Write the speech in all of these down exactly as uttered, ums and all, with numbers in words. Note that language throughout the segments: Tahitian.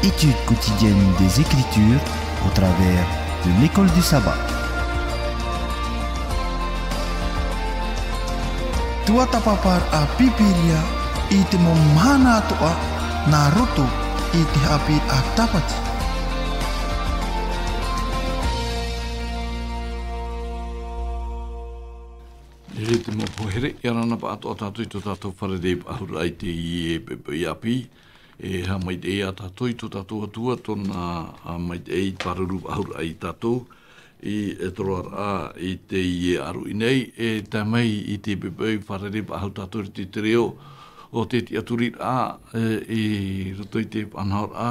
Étude quotidienne des Écritures au travers de l'école du sabbat. Tuatāpaparaʻa Pīpīria i te mau mahana atoʻa nā roto i te haʻapiʻiraʻa Tāpati. E te mau hoa here, ʻia ora na pāʻatoʻa tātou i tō tātou fare rave faʻahou raʻa i teie poʻipoʻi ʻāpī. E haʻamaitaʻi ā tātou i tō tātou Atua, tōna, ā, maitaʻi pāruru faʻahou raʻa ia tātou, i, e te roaraʻa i teie ʻāruʻi nei, e tae mai i te poʻipoʻi fare rave faʻahou tātou i te reo o te tiʻaturiraʻa, e, i roto i te faʻanahoraʻa,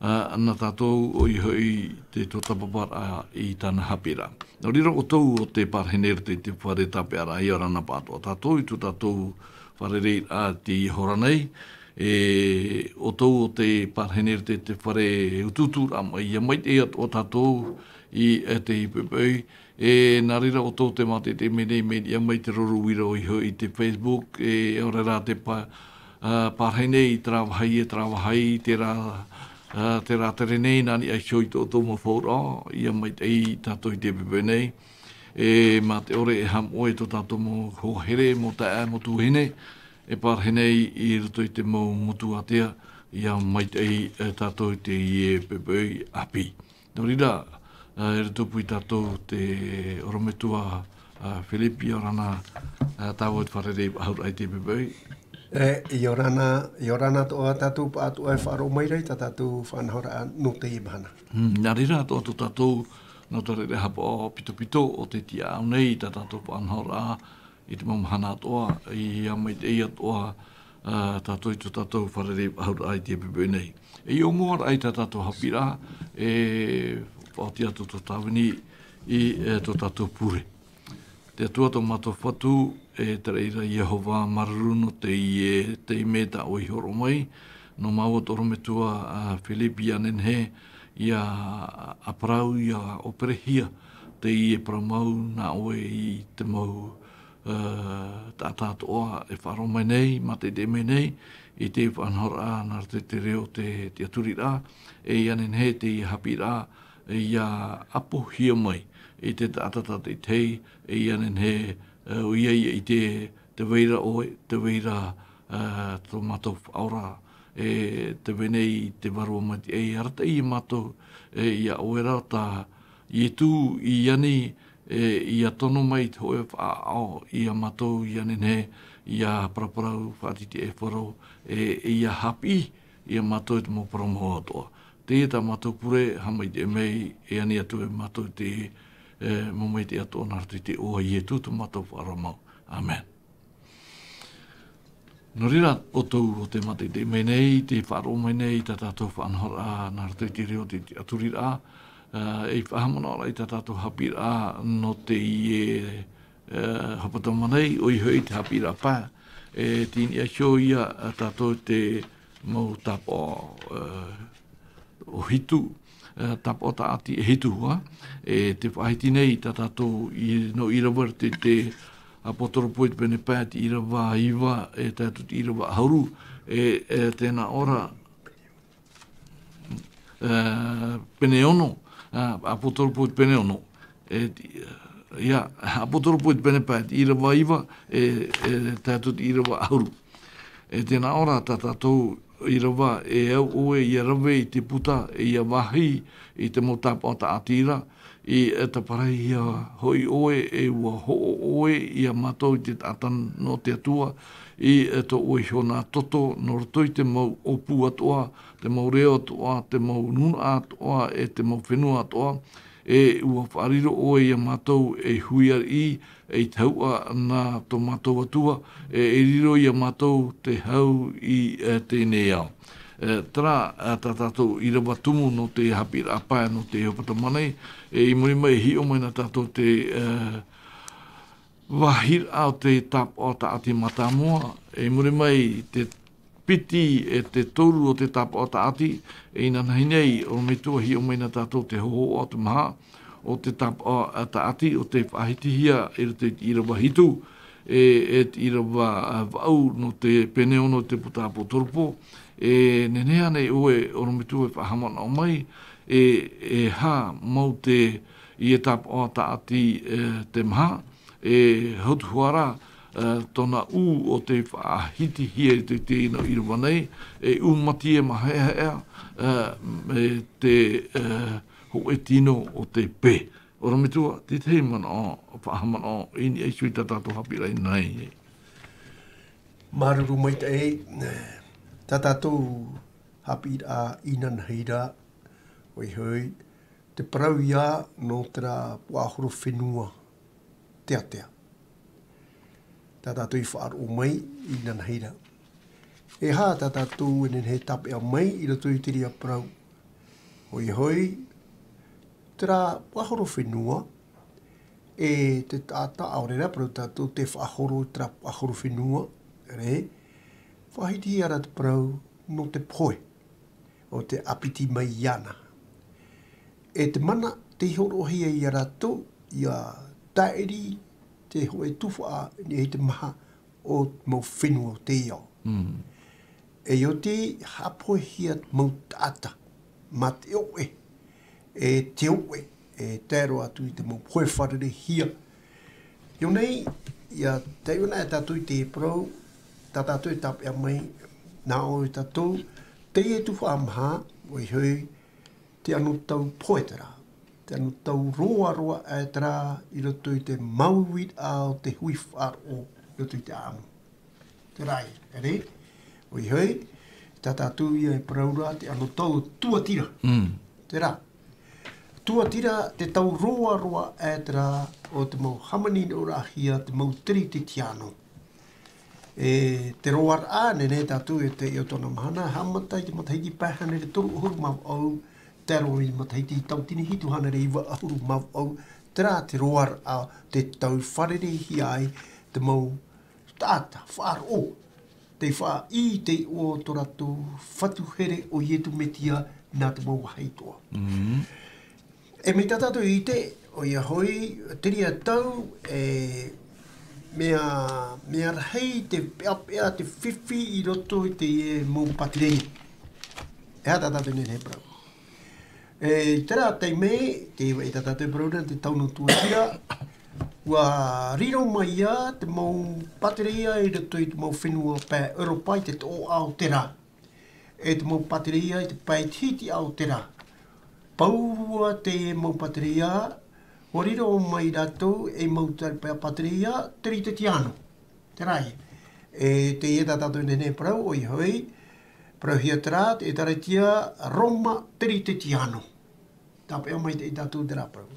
ā, nā tātou ʻoia hoʻi te tōtapaparaʻa i tāna haʻapiʻiraʻa. Nō reira ʻoutou ʻo tē parahi nei i roto i te fare tāpeʻaraʻa, ʻia ora na pāʻatoʻa tātou i tō tātou fare rave raʻa i teie hora nei. E, ʻoutou ʻo tē parahi nei i roto i te fare utuuturaʻa mai, ʻia maitaʻi atoʻa tātou i, e, teie poʻipoʻi. E, nā reira ʻoutou tē mātaʻitaʻi mai nei, mai, ʻia mai te roro uira ʻoia hoʻi i te Facebook, e, ʻaore rā tē pa-, ā, parahi nei i terā vāhi e terā vāhi, terā, ā, terā tere nei, nā niʻa iho i tō ʻoutou mau fauraʻo, ʻia maitaʻi tātou i te poʻipoʻi nei. E, mā te ʻore e haʻamoʻe tō tātou mau hoa here, mau taeaʻe, mau tuahine, e parahi nei i roto i te mau motu ātea, ʻia maitaʻi, e, tātou i teie poʻipoʻi ʻāpī. Nō reira, ā, e riro atu i tātou te ʻorometua, ā, Philip, ʻia ora na, ā, tāua i te fare rave faʻahou raʻa i teie poʻipoʻi. E, ʻia ora na, ʻia ora na atoʻa tātou pāʻatoʻa e faʻaroʻo mai ra i tā tātou faʻanahoraʻa nō teie mahana. Mm, nā reira atoʻa tō tātou mau fare rave haʻapaʻo pitopito ʻo tē tiʻa nei i tā tātou faʻanahoraʻa i te mau mahana atoʻa, ʻia maitaʻi atoʻa, ā, tātou i tō tātou fare rave faʻahou raʻa i teie poʻipoʻi nei. E ʻōmua raʻa i tā tātou haʻapiʻiraʻa, e faʻaoti atu tō tāvini i, e, tō tātou pure. Te Atua tō mātou Fatu, e te reira Iehova, māuruuru nō teie, e, taime tā ʻoe i hōroʻa mai, nō māua tō ʻorometua, ā, Philip, ʻia nehenehe, ʻia ʻāparau, ʻia ʻōperehia teie parau mau nā ʻoe i te mau, ā, taʻata atoʻa e faʻaroʻo mai nei, mātaʻitaʻi mai nei, i te faʻanahoraʻa nā roto i te reo o te tiʻaturiraʻa, e ʻia nehenehe teie haʻapiʻiraʻa, e ʻia ʻapohia mai i te taʻata tātaʻitahi, e ʻia nehenehe, ā, ʻoia ia ʻite tē vai ra ʻoe, tē vai ra, ā, tō mātou Faʻaora, e tē vai nei te Vārua Maitaʻi, e arataʻi ia mātou, e ia ʻoe rā tā Ietu i ani, e ia tono mai i te hōʻē faʻaʻao ia mātou, ʻia nehenehe, ʻia paraparau, faʻatītīʻaifaro, e, e ʻia haʻapiʻi ia mātou i te mau parau mau atoʻa. Teie tā mātou pure, haʻamaitaʻi mai, e ani atu e mātou i te, e, mau maitaʻi atoʻa nā roto i te iʻoa o Ietu tō mātou Faʻaora mau. ʻĀmene. Nō reira, ʻoutou ʻo tē mātaʻitaʻi mai nei, tē faʻaroʻo mai nei i tā tātou faʻanahoraʻa nā roto i te reo o te tiʻaturiraʻa, ā, e faʻahaʻamanaʻo ra i tā tātou haʻapiʻiraʻa nō teie, ā, hepetoma nei, ʻoia hoʻi te haʻapiʻiraʻa pae, e tei niʻa iho ia, ā, tātou te mau tāpaʻo, ā, ʻo hitu, e, tāpaʻo tāʻati e hitu, ā, e tē faʻahiti nei tā tātou i, nō ʻīrava i te, te ʻApoteropo i te pene pae, te ʻīrava iva, e tae atu te ʻīrava ʻahuru, e, e tēnā ʻō ra, e, pene ono, e, ʻApoteropo i te pene ono, e, te, ia, ʻApoteropo i te pene pae, te ʻīrava iva, e, e tae atu te ʻīrava ʻahuru. E tēnā ʻō ra tā tātou ʻīrava, e au ʻoe ʻia rave i te puta, e ʻia vāhi i te mau tāpaʻo tāʻati ra, e, e tāparahihia hoʻi ʻoe, e ʻua hoʻo ʻoe ia mātou i te taʻata nō te Atua, i, e tō ʻoe iho nā toto, nō roto i te mau ʻōpū atoʻa, te mau reo atoʻa, te mau nūnaʻa atoʻa, e te mau fenua atoʻa, e ʻua faʻariro ʻoe ia mātou ei hui ariʻi, ei tahuʻa nā tō mātou Atua, e, e riro ia mātou te hau i, e, teie nei ao. E, terā, e, tā tātou ʻīrava tumu nō te haʻapiʻiraʻa pae nō te hepetoma nei, e, i muri mai e hiʻo mai na tātou te, e, vāhiraʻa o te tāpaʻo tāʻati mātāmua, e, i muri mai te piti e te toru o te tāpaʻo tāʻati, e inanahi nei, ʻorometua hiʻo mai na tātou te hōhoʻa o te maha o te tāpaʻo, ā, tāʻati, ʻo tē faʻahitihia i roto i te ʻīrava hitu, E, e te ʻīrava, ā, vaʻu nō te pene ono te puta ʻāpōsetolo Paul, e nehenehe ānei ʻoe, ʻorometua, e faʻahaʻamanaʻo mai, e, e aha mau te, i e tāpaʻo tāʻati, e, te maha, e hotu hoʻi ra, e, tōna ū ʻo tei faʻahitihia i te, te ʻino ʻīrava nei, e ū matie maheheʻa, e, e te, e, hōʻē tino ʻo te pē. ʻOrometua, te tahi manaʻo, faʻahaʻamanaʻo i niʻa iho i tā tātou haʻapiʻiraʻa i nā. Māuruuru maitaʻi, tā tātou haʻapiʻiraʻa inanahi ra, ʻoia hoʻi, te parau ïa nō terā puaʻahoro fenua teatea. Tā tātou i faʻaroʻo mai inanahi ra. E aha tā tātou e nehenehe e tāpeʻa mai i roto i terā parau? ʻOia hoʻi, terā puaʻahoro fenua, e te taʻata ʻaore rā parau tātou te faʻahoro terā puaʻahoro fenua, re, faʻahitihia ra te parau nō te pohe, ʻo te ʻāpiti mai iāna. E te mana tei hōroʻahia ia rātou, ʻia tāʻiri te hōʻē tuhaʻa i niʻa i te maha o te mau fenua o te ao. Mm. E ʻoti, haʻapohehia te mau taʻata, mā te ʻoʻe, e te ʻoʻe, e tae roa atu i te mau pohe fārereihia. I ʻō nei, ʻia taiʻo anaʻe tātou i te parau, tā tātou e tāpeʻa mai, nā ʻō ia tātou, teie tuhaʻa maha, ʻoia hoʻi, te anotau pohe terā, te anotau roaroa aʻe terā i roto i te māuiui o te hui faʻaroʻo i roto i te ʻāʻamu. Terā ïa, e rē? ʻOia hoʻi, tā tātou ïa e parau ra te anotau Tuatira. Mm. Terā. Tuatira, te tau roaroa aʻe terā o te mau hāmaninoraʻahia, te mau Teretetiāno. E te roaraʻa, nehenehe tātou e taiʻo tōna mahana, haʻamata i te matahiti pae hānere toru ʻahuru mā vaʻu, tae roa i te matahiti tauatini hitu hānere iva ʻahuru mā vaʻu, terā te roaraʻa tei tau fārereihia ai te mau taʻata faʻaroʻo, tei faʻaʻī i te iʻoa o tō rātou Fatu here ʻo Ietu Metia nā te mau vāhi atoʻa. Mm. E mai tā tātou i ʻite, ʻoia hoʻi, terā tau, e mea, mea rahi te peʻapeʻa, te fifi i roto i te mau pātireia. E aha tā tātou e nehenehe e parau? E, i terā taime, tē vai tā tātou e parau ra, te tau nō Tuatira, ʻua riro mai ïa te mau pātireia i roto i te mau fenua pae ʻEuropa i te toʻoʻa o terā. E te mau pātireia i te pae hitiʻa o terā. Pauroa te mau pātireia, ʻua riro mai rātou ei mau pātireia Teretetiāno. Terā ïa. E teie tā tātou e nehenehe e parau, ʻoia hoʻi, parauhia terā, te ʻĒtārētia Roma Teretetiāno. Tāpeʻa mai te tātou terā parau.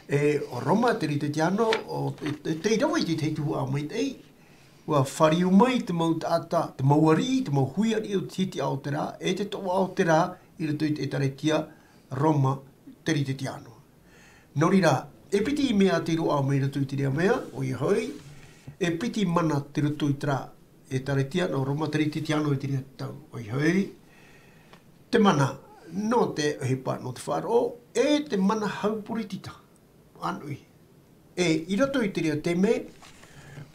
E, ʻo Roma Teretetiāno, ʻo, e, e, tei rave i te tahi tuhaʻa maitaʻi, ʻua fāriu mai te mau taʻata, te mau ariʻi, te mau hui ariʻi o te hitiʻa o terā, e te toʻoʻa o terā, i roto i te ʻĒtārētia Roma Teretetiāno. Nō reira, e piti mea tei roaʻa mai i roto i terā mea, ʻoia hoʻi, e piti mana tei roto i terā ʻĒtārētia nō Roma Teretetiāno i terā tau, ʻoia hoʻi, te mana nō te ʻohipa nō te faʻaroʻo, e te mana hau poritita, ʻānoʻi. E, i roto i terā taime,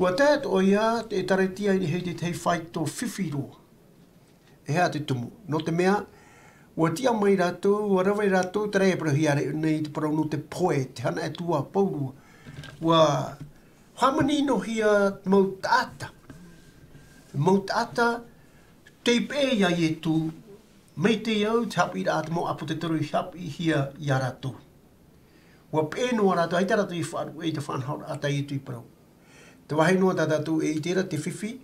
ʻua tae atoʻa ïa te ʻĒtārētia i niʻa i te tahi faito fifi roa. E aha te tumu? Nō te mea, ʻua tiʻa mai rātou, ʻua rave rātou, terā e parauhia ra nei te parau nō te pohe, te hana atu a Pauroa. ʻUa hāmaninohia mau taʻata. Mau taʻata, tei peʻe ia Ietu, mai te au, te haʻapiʻiraʻa te mau ʻāpōsetolo i haʻapiʻihia ia rātou. ʻUa peʻe noa rātou, ʻaita rātou i faʻaruʻe i te faʻanahoraʻa tā Ietu i parau. Te vāhi noa tā tātou e ʻite ra te fifi,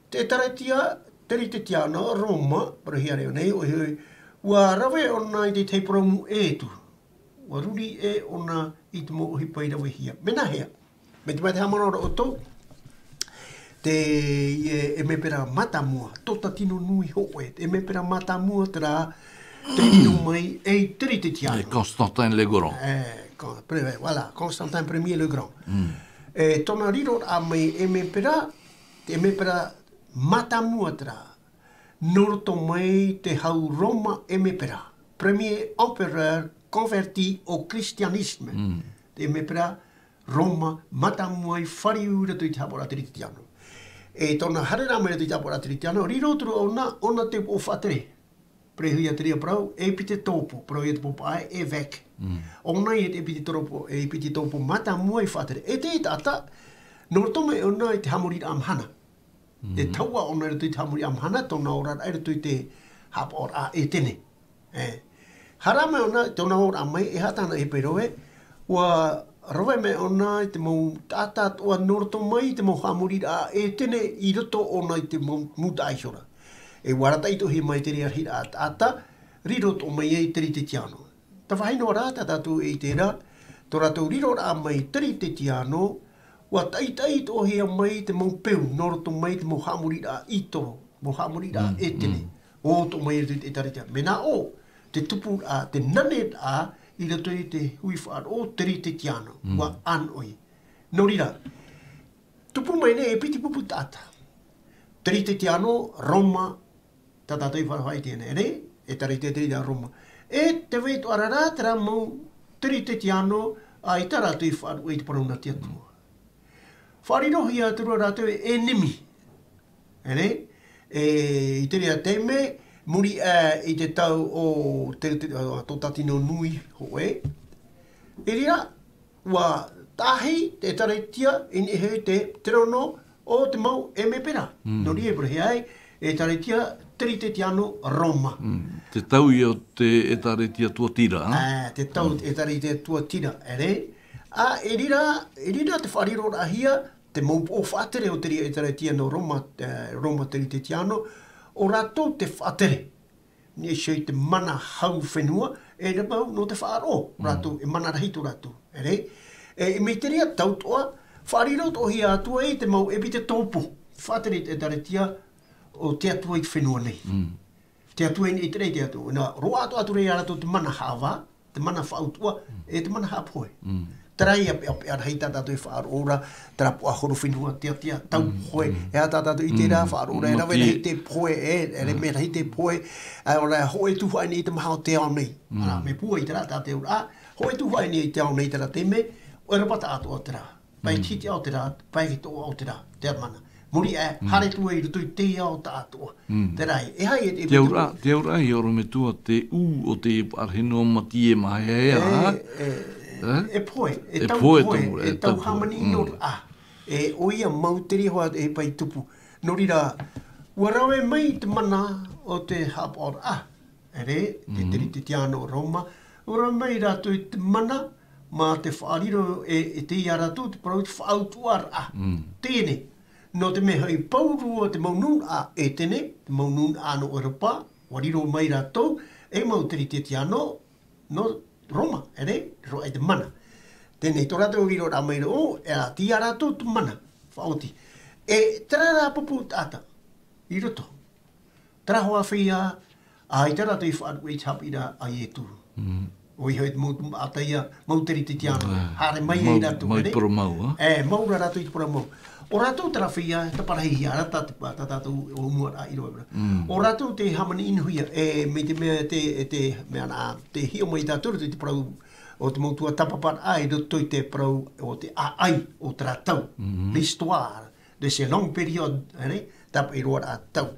te ʻĒtārētia Teretetiāno Roma, parauhia ra nei, ʻoia hoʻi, ʻua rave ʻōna i te tahi parau mūʻa atu. ʻUa ruri ʻē ʻōna i te mau ʻohipa i ravehia. Mea nāhea? Mai te mea tē haʻamanaʻo ra ʻoutou, te, e, ʻemepera mātāmua, tō tā tino nui hōʻē, te ʻemepera mātāmua terā, tei riro mai ei Teretetiāno. E Constantin le Grand. E, con-, pre-, voilà, Constantin premier le Grand. Mm. E, tōna riroraʻa mai ʻemepera, te ʻemepera mātāmua terā, nō roto mai te hau Roma ʻemepera, premier empereur converti au christianisme. Mm. Te ʻemepera Roma, mātāmua i fāriu i roto i te haʻapaʻoraʻa Teritetiano. E tōna haereraʻa mai i roto i te haʻapaʻoraʻa Teritetiano, riro atu ra ʻōna, ʻōna te upoʻo faʻatere. Perehuia te reira parau, ʻEpitetopo, parauhia te pāpaʻi, évêque. ʻŌna ia te ʻEpitetopo, ʻEpitetopo mātāmua i faʻatere. E te taʻata, nō roto mai ʻōna i te haʻamoriraʻa mahana. Te taua ʻōna i roto i te haʻamoriraʻa mahana, tōna oraraʻa i roto i te haʻapaʻoraʻa Etene. E. Haere mai ʻōna, tōna oraraʻa mai, e aha tāna e parau ē, ʻua rave mai ʻōna i te mau taʻata atoʻa nō roto mai i te mau haʻamoriraʻa Etene i roto ʻōna i te mau mūtaʻa ihora. E ʻua arataʻi atoʻahia mai te reira rahiraʻa taʻata, riro atoʻa mai ai Teritetiano. Tē faʻahiti noa ra tā tātou e ʻite ra, tō rātou riroraʻa mai Teritetiano, ʻua taʻitaʻi atoʻahia mai te mau peu, nō roto mai te mau haʻamoriraʻa ʻĪtoro, mau haʻamoriraʻa Etene, ʻo atoʻa mai i roto i te ʻĒtārētia. Mea nā ʻō, te tupuraʻa, te naneraʻa, i roto i te hui faʻaroʻo Teritetiano, ʻua ʻānoʻi. Nō reira, tupu mai nei e piti pupu taʻata. Teritetiano, Roma, tā tātou i faʻaroʻo i teie nei, ʻētārētia Teritetiano, Roma. E tē vai atoʻa ra terā mau Teritetiano, ʻaita rātou i faʻaruʻe i te parau nā te Atua. Faʻarirohia atu ra rātou e ʻenemi. E, i te reira taime, muri aʻe i te tau o te, te, o tō Tōtatino Nui hōʻē. I reira, ʻua tahi te ʻĒtārētia i niʻa i te terono o te mau ʻemepera. Nō reira e parauhia ai, ʻĒtārētia Teritetiano Roma. Te tau ia o te ʻĒtārētia Tuatira, a? Ā, te tau o te ʻĒtārētia Tuatira, ʻere. Ā, i reira, i reira te faʻariroraʻahia, te mau upoʻo faʻatere o te reira ʻĒtārētia nō Roma, e, Roma Teritetiano, ʻo rātou te faʻatere. Nā ʻō i te mana hau fenua, e rā mau nō te faʻaroʻo, rātou, e mana rahi tō rātou, ʻere. E, mai te reira tau atoʻa, faʻariro atoʻahia atu ai te mau ʻEpitetopo, faʻatere i te ʻĒtārētia o te Atua i te fenua nei. Te Atua i niʻa i te raʻi, te Atua. Nā, roaʻa atoʻa atu ra ia rātou te mana haʻavā, te mana faʻautuʻa, e te mana haʻapohe. Terā ia peʻapeʻa rahi tā tātou e faʻaroʻo ra, terā puaʻahorofenua, teatea, taupohe, e aha tā tātou i ʻite ra, faʻaroʻo ra, e rave rahi te pohe, e, e rave rahi te pohe, ʻaore rā, hōʻē atu hoʻi i te maha o te ao nei. Ana, mea pūai terā tā te auraʻa, hōʻē atu hoʻi i te ao nei terā taime, ʻoia rā paʻi tāʻatoʻa terā. Paʻi te hiti ao terā, paʻi te toʻa ao terā, te mana. Muri aʻe, haere atu ai i roto i te ao tāʻatoʻa. Terā ia, e aha ia te Te auraʻa, te auraʻa ia ʻorometua te ū o te parahi nō Matie Maheahea, e, e, e pohe, e tau pohe, e tau hāmani noa. E, ʻoia mau te reira hoʻi e paʻi tupu. Nō reira, ʻua rave mai te mana o te haʻapaʻoraʻa. ʻEre, te Teritetiano Roma, ʻua rave mai rātou i te mana, mā te faʻariro e, e tei ia rātou te parau te faʻautuʻaraʻa. Teie nei, nō te mea hoʻi pauroa te mau nūnaʻa Etene, te mau nūnaʻa nō ʻEuropa, ʻua riro mai rātou, e mau Teritetiano, nō Roma, ʻere, riro ai te mana. Teie nei, tō rātou riroraʻa mai ra, ʻo, e rā, tei ia rātou te mana, faʻaoti. E, terā rā pupu taʻata, i roto. Terā hoʻi feiā, ʻaita rātou i faʻaruʻe i te haʻapiʻiraʻa a Ietu. ʻOia hoʻi te mau, ʻaita ia, mau Teritetiano, haere mai ai rātou, mau ʻere? Parau mau, a? E, mau rā rātou i te parau mau. ʻO rātou terā feiā, taparahi ia, ʻaita te, tā tātou ʻōmuaraʻa i roto ra. ʻO rātou tē hāmani noa hia, e, mai te mea te, e te, mea nā, tē hiʻo mai tātou i te parau o te mau tuatāpaparaʻa i roto i te parau o te ʻāʻai o terā tau. L'histoire de ces longues périodes, ʻere, tāpaʻo roa ra tau.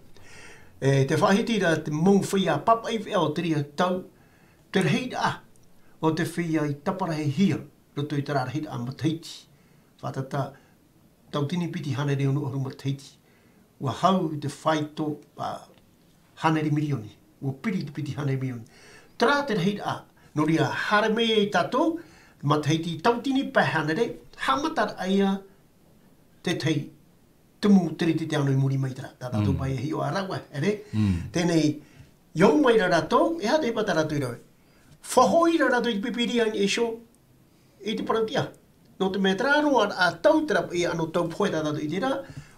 E, tē faʻahiti ra te mau feiā pāpaʻi veʻa o te reira tau, te rahiraʻa o te feiā i taparahihia, roto i terā rahiraʻa matahiti. Fātata, tauatini piti hānere ono ʻahuru matahiti. ʻUa hau i te faito, ā, hānere mirioni. ʻUa piri i te piti hānere mirioni. Terā te rahiraʻa, nō reira haere mai ai tātou, matahiti tauatini pae hānere, haʻamataraʻa ia tētahi tumu Teritetiano i muri mai terā. Tā tātou paʻi e hiʻo ā rāua, ʻere? Teie nei, i au mai ra rātou, e aha te ʻohipa tā rātou i rave? Faʻahoʻi ra rātou i te Pīpīria i niʻa iho, i te parau tiʻa. Nō te mea terā roa ā tau, terā ia ʻano tau pohe tā tātou i ʻite ra,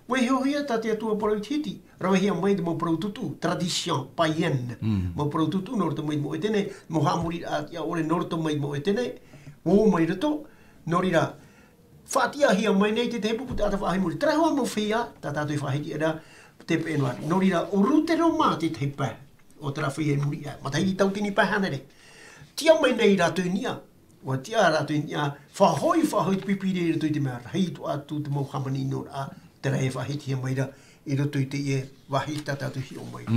ʻua hiʻohia tā te Atua parau i te hiti, ravehia mai te mau parau tūtū, tradition païenne. Mau parau tūtū nō roto mai te mau Etene, mau haʻamoriraʻa tiʻa ʻore nō roto mai te mau Etene, ʻua ō mai roto, nō reira, faʻatiʻahia mai nei te, te pupu taʻata faʻahoʻi muri. Terā hoʻi mau feiā, tā tātou i faʻahiti ra, te peʻe noa. Nō reira, ʻo Rutero mā te tahi pae o terā feiā i muri aʻe. Matahiti tauatini pae hānere. Tiʻa mai nei rātou i niʻa. ʻUa tiʻa rātou i niʻa, faʻahoʻi, faʻahoʻi te pīpīria i roto i te mea rahi atu te mau hāmani ʻino rā, terā e faʻahitihia mai ra, i roto i teie vāhi tā tātou hiʻo mai ra.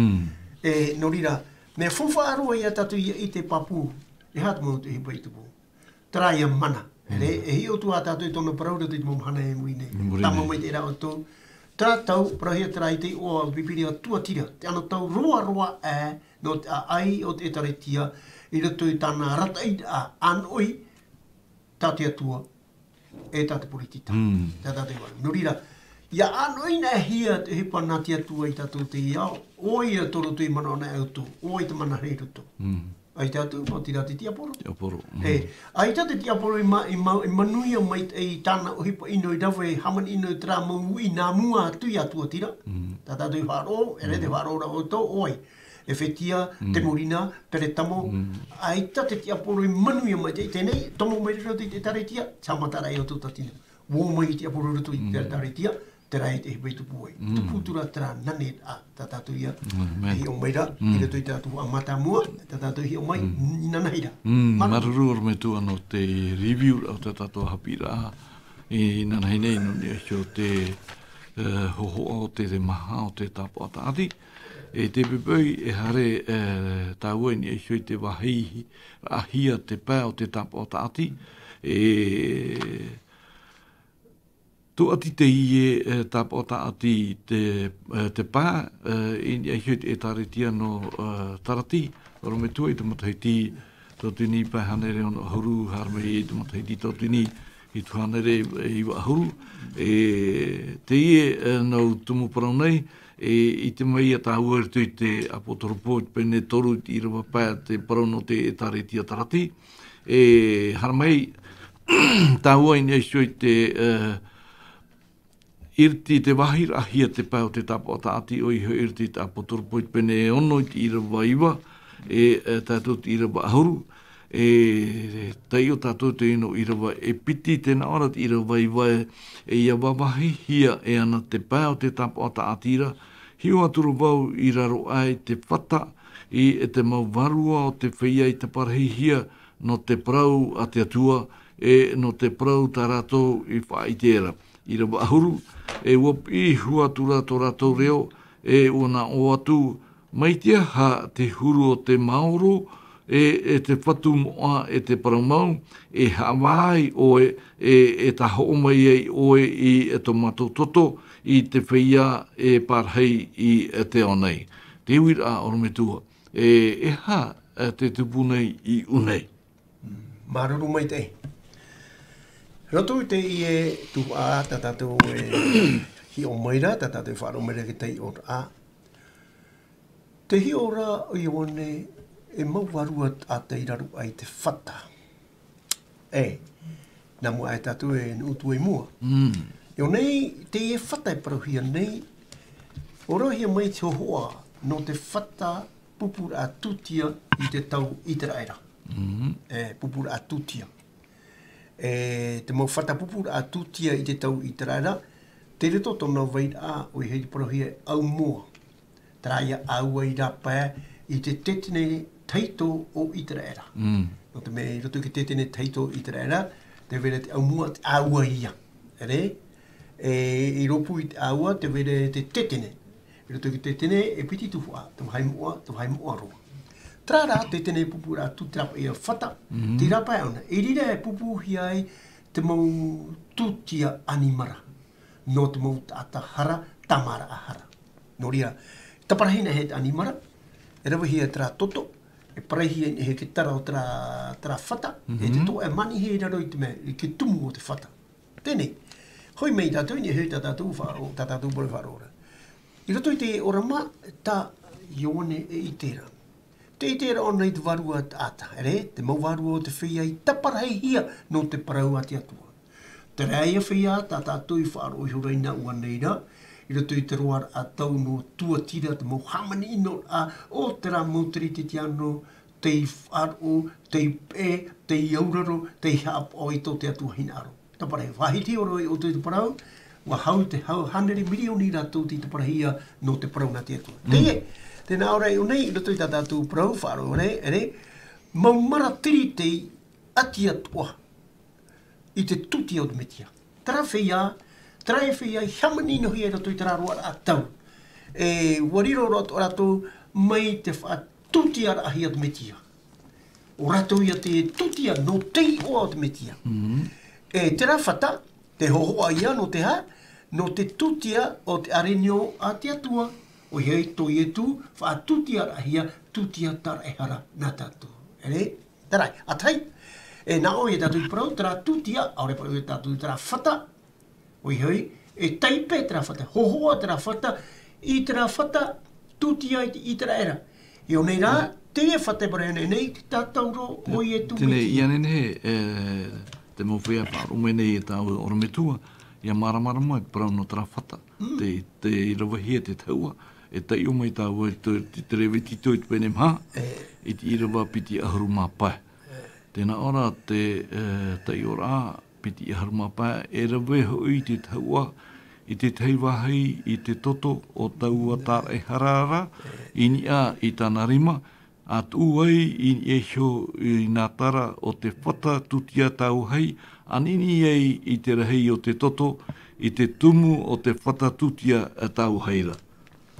E, nō reira, mea faufaʻa roa ia tātou ia ʻite pāpū, e aha te mau ʻohipa i tupu. Terā ia mana. E, e hiʻo atu ā tātou i tōna parau i roto i te mau mahana e muri nei. Muri nei. Tāmau mai te rā ʻoutou. Terā tau, parauhia terā i te iʻoa o te pīpīria Tuatira. Te anotau roaroa aʻe, nō te ʻāʻai o te ʻĒtārētia, i roto i tāna arataʻiraʻa ʻānoʻi, tā te Atua, e tā te poritita. Tā tātou e vārua. Nō reira, ʻia ʻānoʻinaʻahia te ʻohipa nā te Atua ia tātou i teie ao, ʻoia tō roto i manaʻo nei ʻoutou, ʻoia te mana i roto. ʻAita atu, maoti rā te tiaporo. Tiaporo. E, ʻaita te tiaporo i ma-, i ma-, i manuia mai i tāna ʻohipa ʻino i rave, hāmani ʻino i terā mau uʻi nā mua atu ia Tuatira. Tā tātou i faʻaroʻo, e rā te faʻaroʻo ra ʻoutou, ʻoia. Efetia, Temurina, Peretamo, ʻaita te tiaporo i manuia mai i teie nei, tomo mai roto i te ʻĒtārētia, haʻamata ra ia ʻoutou tauatini. Ō mai i te tiaporo roto i te ʻĒtārētia, terā e te ʻohipa i tupu ai. Tupu atu ra terā nane a tā tātou ia. E hiʻo mai ra, i roto i tā tātou haʻamata mua, tā tātou hiʻo mai, inanahi ra. Māuruuru. Māuruuru ʻorometua nō te review o tā tātou haʻapiʻiraʻa, inanahi nei nō niʻa iho te, e, hōhoʻa o te maha o te tāpaʻo taʻati. E te poʻipoʻi, e haere, e, tāua i niʻa iho i te vāhi, raʻahia te pae o te tāpaʻo taʻati, e, tūʻati teie, e, tāpaʻo taʻati te, e, te pae, e, i niʻa iho i te ʻĒtārētia nō, e, Tarati, ʻorometua i te matahiti tauatini pae hānere ono ʻahuru, haere mai i te matahiti tauatini hitu hānere iva ʻahuru. E, teie, e, nau tumu parau nei, e, ʻite mai ia tāua i roto i te ʻApotarupo i te pene toru i te ʻīrava pae te parau nō te ʻĒtārētia Tarati. E, haere mai tāua i niʻa iho i te, e, iriti te vāhi raʻahia te pae o te tāpaʻo taʻati ʻoia hoʻi iriti te ʻApotarupo i te pene ono i te ʻīrava iva, e, e, tae atu te ʻīrava ʻahuru, e, taiʻo tātou te ʻino ʻīrava e piti, tē nā ʻō ra te ʻīrava iva, e, e ʻia vāvāhihia e ana te pae o te tāpaʻo taʻati ra, hiʻo atu ra vau i raro aʻe i te fata, i, e te mau vārua o te feiā i taparahihia nō te parau a te Atua, e nō te parau tā rātou i faʻaʻite ra. ʻĪrava ʻahuru, e ʻua piʻi hua atu ra tō rātou reo, e ʻua nā ʻō atu, mai te aha te huru o te maoro, e, e te fatu moʻa, e te parau mau, e haʻavā ai ʻoe, e, e tāhoʻo mai ai ʻoe i, e tō mātou toto, i te feiā e pārahi i, e te ao nei. Te uiraʻa ʻorometua, e, e aha, e, te tupu nei i ʻū nei. Māuruuru maitaʻi. Roto i teie tuhaʻa tā tātou e hiʻo mai ra, tā tātou e faʻaroʻo mai ra i te taiʻoraʻa. Te hiʻo ra ʻo Ioane, e mau vārua taʻata i raro aʻe i te fata. E, nā mua aʻe tātou e nuʻu atu i mua. ʻIa ʻō nei, teie fata e parauhia nei, ʻōroʻahia mai te hōhoʻa nō te fata pupuraʻa tūtia i te tau ʻĪteraʻera. E, pupuraʻa tūtia. E, te mau fata pupuraʻa tūtia i te tau ʻĪteraʻera, tei roto tōna vairaʻa, ʻoia hoʻi te parauhia e ʻaumoa. Terā ïa ʻāua i rāpae i te tetene tahito o ʻĪteraʻera. Nō te mea i roto i te tetene tahito o ʻĪteraʻera, tē vai ra te ʻaumoa, te ʻāua ïa. E, i rōpū i te ʻāua, tē vai ra te tetene. I roto i te tetene, e piti tuhaʻa, te vāhi moʻa, te vāhi moʻa roa. Terā rā, tetene pupuraʻa tū te rāpae ïa fata, tei rāpae ʻōna. I reira e pūpūhia ai te mau tūtia ʻanimara. Nō te mau taʻata hara, tāmāraʻa hara. Nō reira, e taparahi nei e te ʻanimara, e ravehia terā toto, e parahihia e te tara o terā, terā fata, e te toʻa e manihi i raro i te mea, i te tumu o te fata. Teie nei, hoʻi mai tātou i niʻa hoʻi tā tātou faʻaroʻo, tā tātou parau faʻaroʻo ra. I roto i te ʻōrama, tā Ioane e ʻite ra. Tē ʻite ra ʻōna i te vārua taʻata, e, te mau vārua o te feiā i taparahihia nō te parau a te Atua. Terā ïa feiā tā tātou i faʻaroʻo ihora i nā ʻua nei ra, i roto i te roaraʻa tau nō Tuatira, te mau hāmani ʻino ra, ʻo terā mau Teretetiano, tei faʻaroʻo, tei peʻe, tei auraro, tei haʻapaʻo i tō te Atua hinaʻaro. Taparahi, faʻahiti ora ʻoutou i te parau, ʻua hau te hau hānere mirioni rātou tei taparahia nō te parau nā te Atua. Teie, tē nā ʻō ra e ʻō nei, i roto i tā tātou parau, faʻaroʻo ra, e, mau maratīritī ʻati atoʻa i te tūtia o te Metia. Terā feiā, terā e feiā i hāmanihia i roto i terā roaraʻa tau. E, ʻua riro roa atoʻa rātou mai te faʻatūtiaraʻahia o te Metia. ʻO rātou ia te tūtia nō te iʻoa o te Metia. E terā fata, te hōhoʻa ia nō te hā, nō te tūtia o te ʻārenio a te Atua, ʻoia hoʻi tō Ietu, faʻatūtiaraʻahia, tūtia tāraʻehara nā tātou. E rē, terā, ʻa tahi, e nā ʻō ia tātou i parau, terā tūtia, ʻaore parau ia tātou terā fata, ʻoia hoʻi, e taipe terā fata, hōhoʻa terā fata, i terā fata, tūtia i te ʻĪteraʻera. I ʻō nei rā, teie fata e parau nei, nei, te tātauro o Ietu Metia. Tēnei, ia nehenehe, e, te mau feiā e faʻaroʻo mai nei e tāua ʻorometua, ʻia māramarama i te parau nō terā fata. Te, te ʻīrava hia te tahuʻa, e taiʻo mai tāua i te, te, te Levitiko i te pene maha, i te ʻīrava piti ʻahuru mā pae. Tēnā ʻo rā te, e, taiʻoraʻa, piti ʻahuru mā pae, e rave hoʻi te tahuʻa, i te tahi vāhi i te toto o taua tāraʻehara ra, i niʻa i tāna rima, ʻa tuʻu ai i niʻa iho i nā tara o te fata tūtia tāuahi, ʻa ʻaniʻani ai i te rahi o te toto, i te tumu o te fata tūtia tāuahi ra.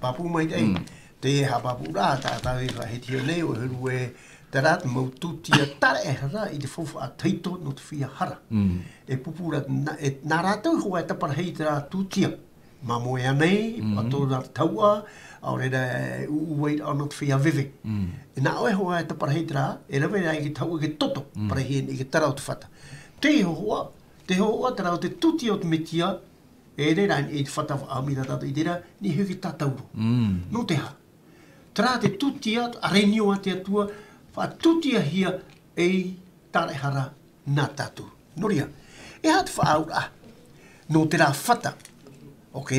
Pāpū maitaʻi. Te haʻapāpūraʻa, tā tātou e faʻahitihia nei, ʻo huru e terā te mau tūtia tāraʻehara i te faufaʻa tahito nō te feiā hara. E pupū ra, nā, e, nā rātou hoʻi e taparahi i terā tūtia. Māmoe ānei, ʻa tō rātou tahuʻa, ʻaore rā e ʻūʻū ai rā nō te feiā veve. E nā ʻoe hoʻi e taparahi terā, e rave rā i te tahuʻa i te toto, parahi i te tara o te fata. Te hōhoʻa, te hōhoʻa terā o te tūtia o te Metia, e reira, i te fata faʻaʻāmui tā tātou i terā, nei hoʻi te tātauro. Nō te hā? Terā te tūtia, ʻārenio a te Atua, faʻatūtiahia ei tāraʻehara nā tātou. Nō reira, e aha te faʻaauraʻa nō terā fata, ok,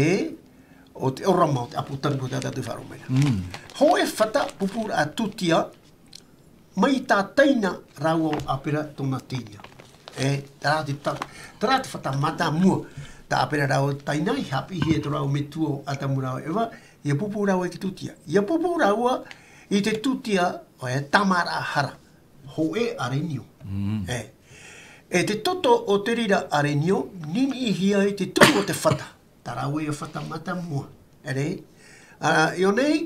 o te ʻōrama o te ʻĀpōtarupo tā tātou e faʻaroʻo mai ra. Hōʻē fata pupūraʻa tūtia, mai tā Taina rāua ʻo Apera tōna teiria. E, terā te ta-, terā te fata mātāmua. Tā Apera rāua ʻo Taina, i haʻapiʻihia e tō rāua metua ʻo Atamu rāua ʻo Eva, ʻia pupū rāua i te tūtia. ʻIa pupū rāua i te tūtia, ʻo e tāmāraʻa hara. Hōʻē ʻārenio. E. E te toto o te reira ʻārenio, niniʻihia i te tumu o te fata. Tā rāua ia fata mātāmua. E rē? Ā, i ʻō nei,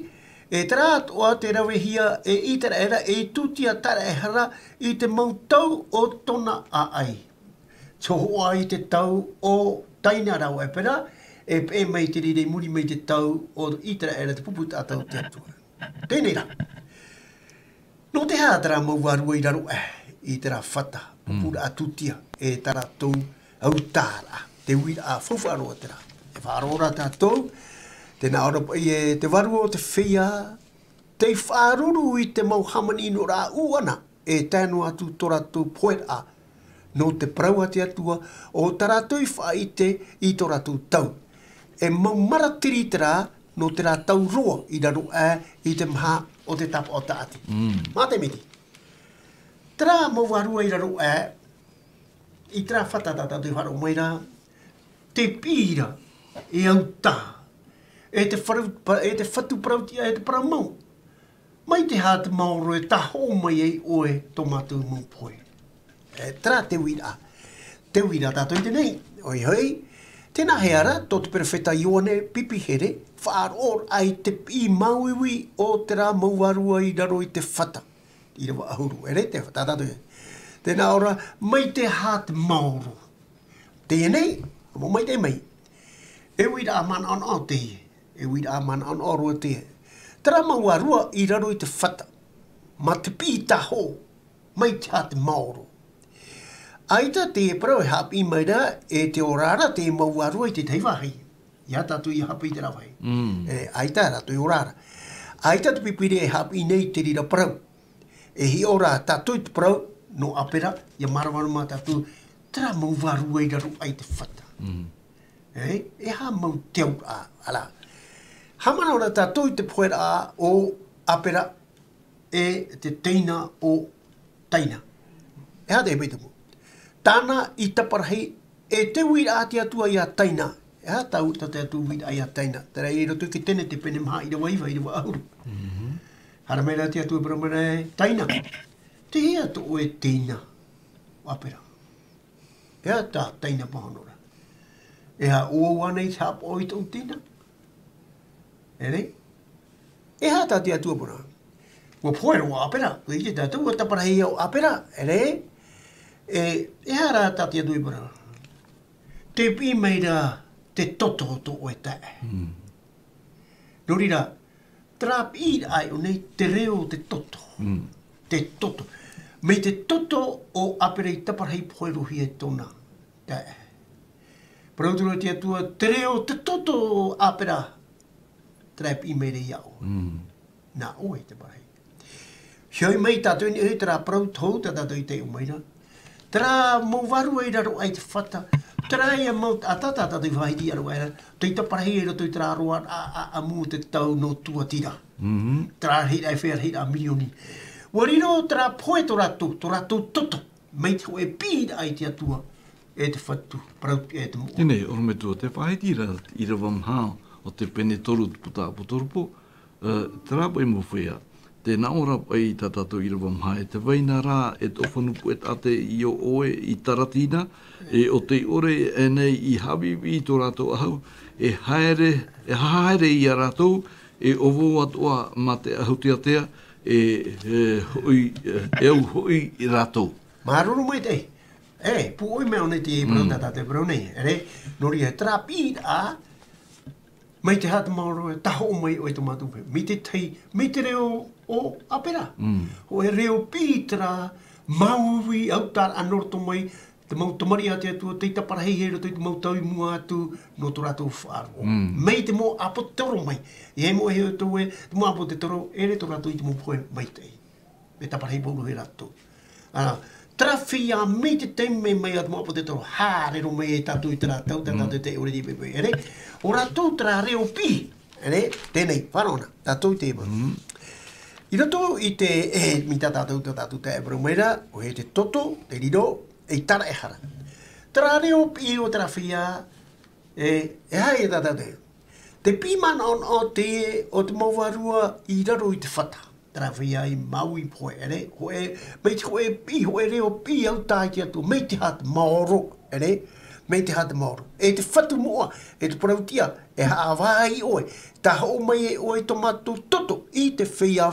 e terā atoʻa te ravehia e ʻĪteraʻera ei tūtia tāraʻehara i te mau tau o tōna ʻāʻai. Te hōhoʻa i te tau o Taina rāua ʻo Apera, e peʻe mai te reira i muri mai te tau o ʻĪteraʻera te pupu tātou o te Atua. Teie nei rā. Nō te aha terā mau vārua i raro aʻe i terā fata, pupūraʻa tūtia, e tā rātou autaʻaraʻa, te uiraʻa faufaʻa roa terā. E faʻaroʻo ra tātou, tē nā ʻō ra paʻi e te vārua o te feiā, tei faʻaruru i te mau hāmani noa ra ʻuʻana, e tae noa atu tō rātou poheraʻa, nō te parau a te Atua, ʻo tā rātou i faʻaʻite i tō rātou tau. E mau maratiri terā, nō terā tau roa i raro aʻe i te maha o te tāpaʻo tāʻati. Mā te miti. Terā mau vārua i raro aʻe, i terā fata tā tātou i faʻaroʻo mai ra, te piʻi ra, e autaʻa, e te faru-, pa-, e te fatu parau tiʻa, e te parau mau. Mai te aha te maoro e tahoʻo mai ai ʻoe tō mātou mau pohe. E, terā te uiraʻa. Te uiraʻa tātou i teie nei, ʻoia hoʻi, tē nā hea ra, tō te perofeta Ioane pipi here, faʻaroʻo ai te piʻi māuiui o terā mau vārua i raro i te fata. ʻĪrava ʻahuru, e rē te fata tātou. Tē nā ʻō ra, mai te aha te maoro. Teie nei, mau maitaʻi mai. E uiraʻa manaʻonaʻo teie. E uiraʻa manaʻonaʻo roa teie. Terā mau vārua i raro i te fata. Mā te piʻi tahoʻo. Mai te aha te maoro. ʻAita te parau e haʻapiʻi mai ra, e te ora ra te mau vārua i te tahi vāhi. ʻIa tātou ʻia haʻapiʻi i terā vāhi. E, ʻaita rātou e ora ra. ʻAita te pipiri e haʻapiʻi nei i te reira parau. E hiʻo ra tātou i te parau, nō Apera, ʻia māramarama tātou, terā mau vārua i raro aʻe i te fata. E, e aha mau te auraʻa, ʻa rā. Haʻamanaʻo ra tātou i te poheraʻa o Apera, e te teina o Taina. E aha te mea tumu. Tāna i taparahi, e te uiraʻa a te Atua ia Taina. E aha tā, tā te Atua uiraʻa ia Taina. Terā i roto i te Tenete pene maha ʻīrava iva, ʻīrava ʻahuru. Haere mai ra te Atua e parau mai ra, Taina. Tei hea tō ʻoe teina? ʻo ʻĀpera. E aha tā teie nei pāhono ra? E aha ʻo vau ānei i haʻapaʻo i tōʻu tina? E rē? E aha tā te Atua i parau? ʻUa pohe roa ʻo ʻĀpera, ʻua ʻite tātou, ʻua taparahi ʻo ʻĀpera, e rē? E, e aha rā tā te Atua i parau? Tē piʻi mai ra te toto o tō ʻoe taeaʻe. Mm. Nō reira, terā piʻiraʻa i ʻō nei, te reo o te toto. Mm. Te toto. Mai te toto o ʻĀpera i taparahi poherohia e tōna taeaʻe. Parau atu ra te Atua, te reo o te toto o ʻĀpera, terā e piʻi mai ra iā ʻoe. Mm. Nā ʻoe te parahi. Hiʻo mai tātou i niʻa i terā parau tohu tā tātou i taiʻo mai ra. Terā mau vārua i raro aʻe i te fata. Terā ia mau taʻata tā tātou i faʻahiti aro aʻe ra. Tei taparahi i roto i terā roaraʻa ʻāʻamu o te tau nō Tuatira. Mhm. Terā rahiraʻa e fea rahiraʻa mirioni. ʻUa riro terā pohe tō rātou, tō rātou toto. Mai te hōʻē piʻiraʻa i te Atua, e te Fatu, parau, e te moʻa. Teie nei, ʻorometua, tē faʻahiti ra ʻīrava maha o te pene toru o te puta ʻApotarupo, ē, terā paʻi mau feiā. Tē nā ʻō ra paʻi tā tātou ʻīrava maha, e tē vai na rā, e tō fanu puʻe taʻata i ʻō ʻoe i Taratina, e ʻo tei ʻore aʻenei i haʻapiʻipiʻi i tō rātou ʻahu, e haere, e hahaere ia rātou, e ʻo vau atoʻa mā te ʻahu teatea, e, e hoʻi, e, e au hoʻi ia rātou. Māuruuru maitaʻi. E, pūʻoi mai ʻō nei te parau, mm, tā tātou e parau nei. E rē, nō reira, terā piʻiraʻa, mai te aha te maoro e tahoʻo mai ʻoe i tō mātou pae. Mai te tahi, mai te reo o ʻĀpera. Mm. Hōʻē reo piʻi terā, māuiui, autaraʻa nō roto mai, te mau tamariʻi a te Atua, tei taparahi i roto i te mau tau i mua atu, nō tō rātou faʻaroʻo. Mm. Mai te mau ʻāpōtetoro mai. E ai mau e hiʻo atu ē, te mau ʻāpōtetoro, ʻere tō rātou i te mau pohe maitaʻi. E taparahi pauroa ia rātou. Ā, terā feiā mai te taime mai a te mau ʻāpōtetoro, haere roa mai e tātou i terā tau, tā, mm, tātou i taiʻo ra i te poipoi. E rē, ʻo rātou terā reo piʻi, e rē, teie nei, faʻaroʻo na, tātou i te iva. Mm. I roto i te, e, mai tā tātou, tā tātou taeaʻe e parau mai ra, ʻoia te toto, te riro, e taraʻehara. Terā reo piʻi o terā feiā, e, e aha ia tā tātou? Te piʻi manaʻonaʻo teie o te mau vārua i raro i te fata. Terā feiā i māuiui pohe, e rē, hōʻē, mai te hōʻē piʻi, hōʻē reo piʻi autā i te Atua, mai te aha te maoro, e rē, mai te aha te maoro. E te Fatu moʻa, e te parautiʻa, e haʻavāhi ʻoe, tahoʻo mai e ʻoe i tō mātou toto, i te feiā,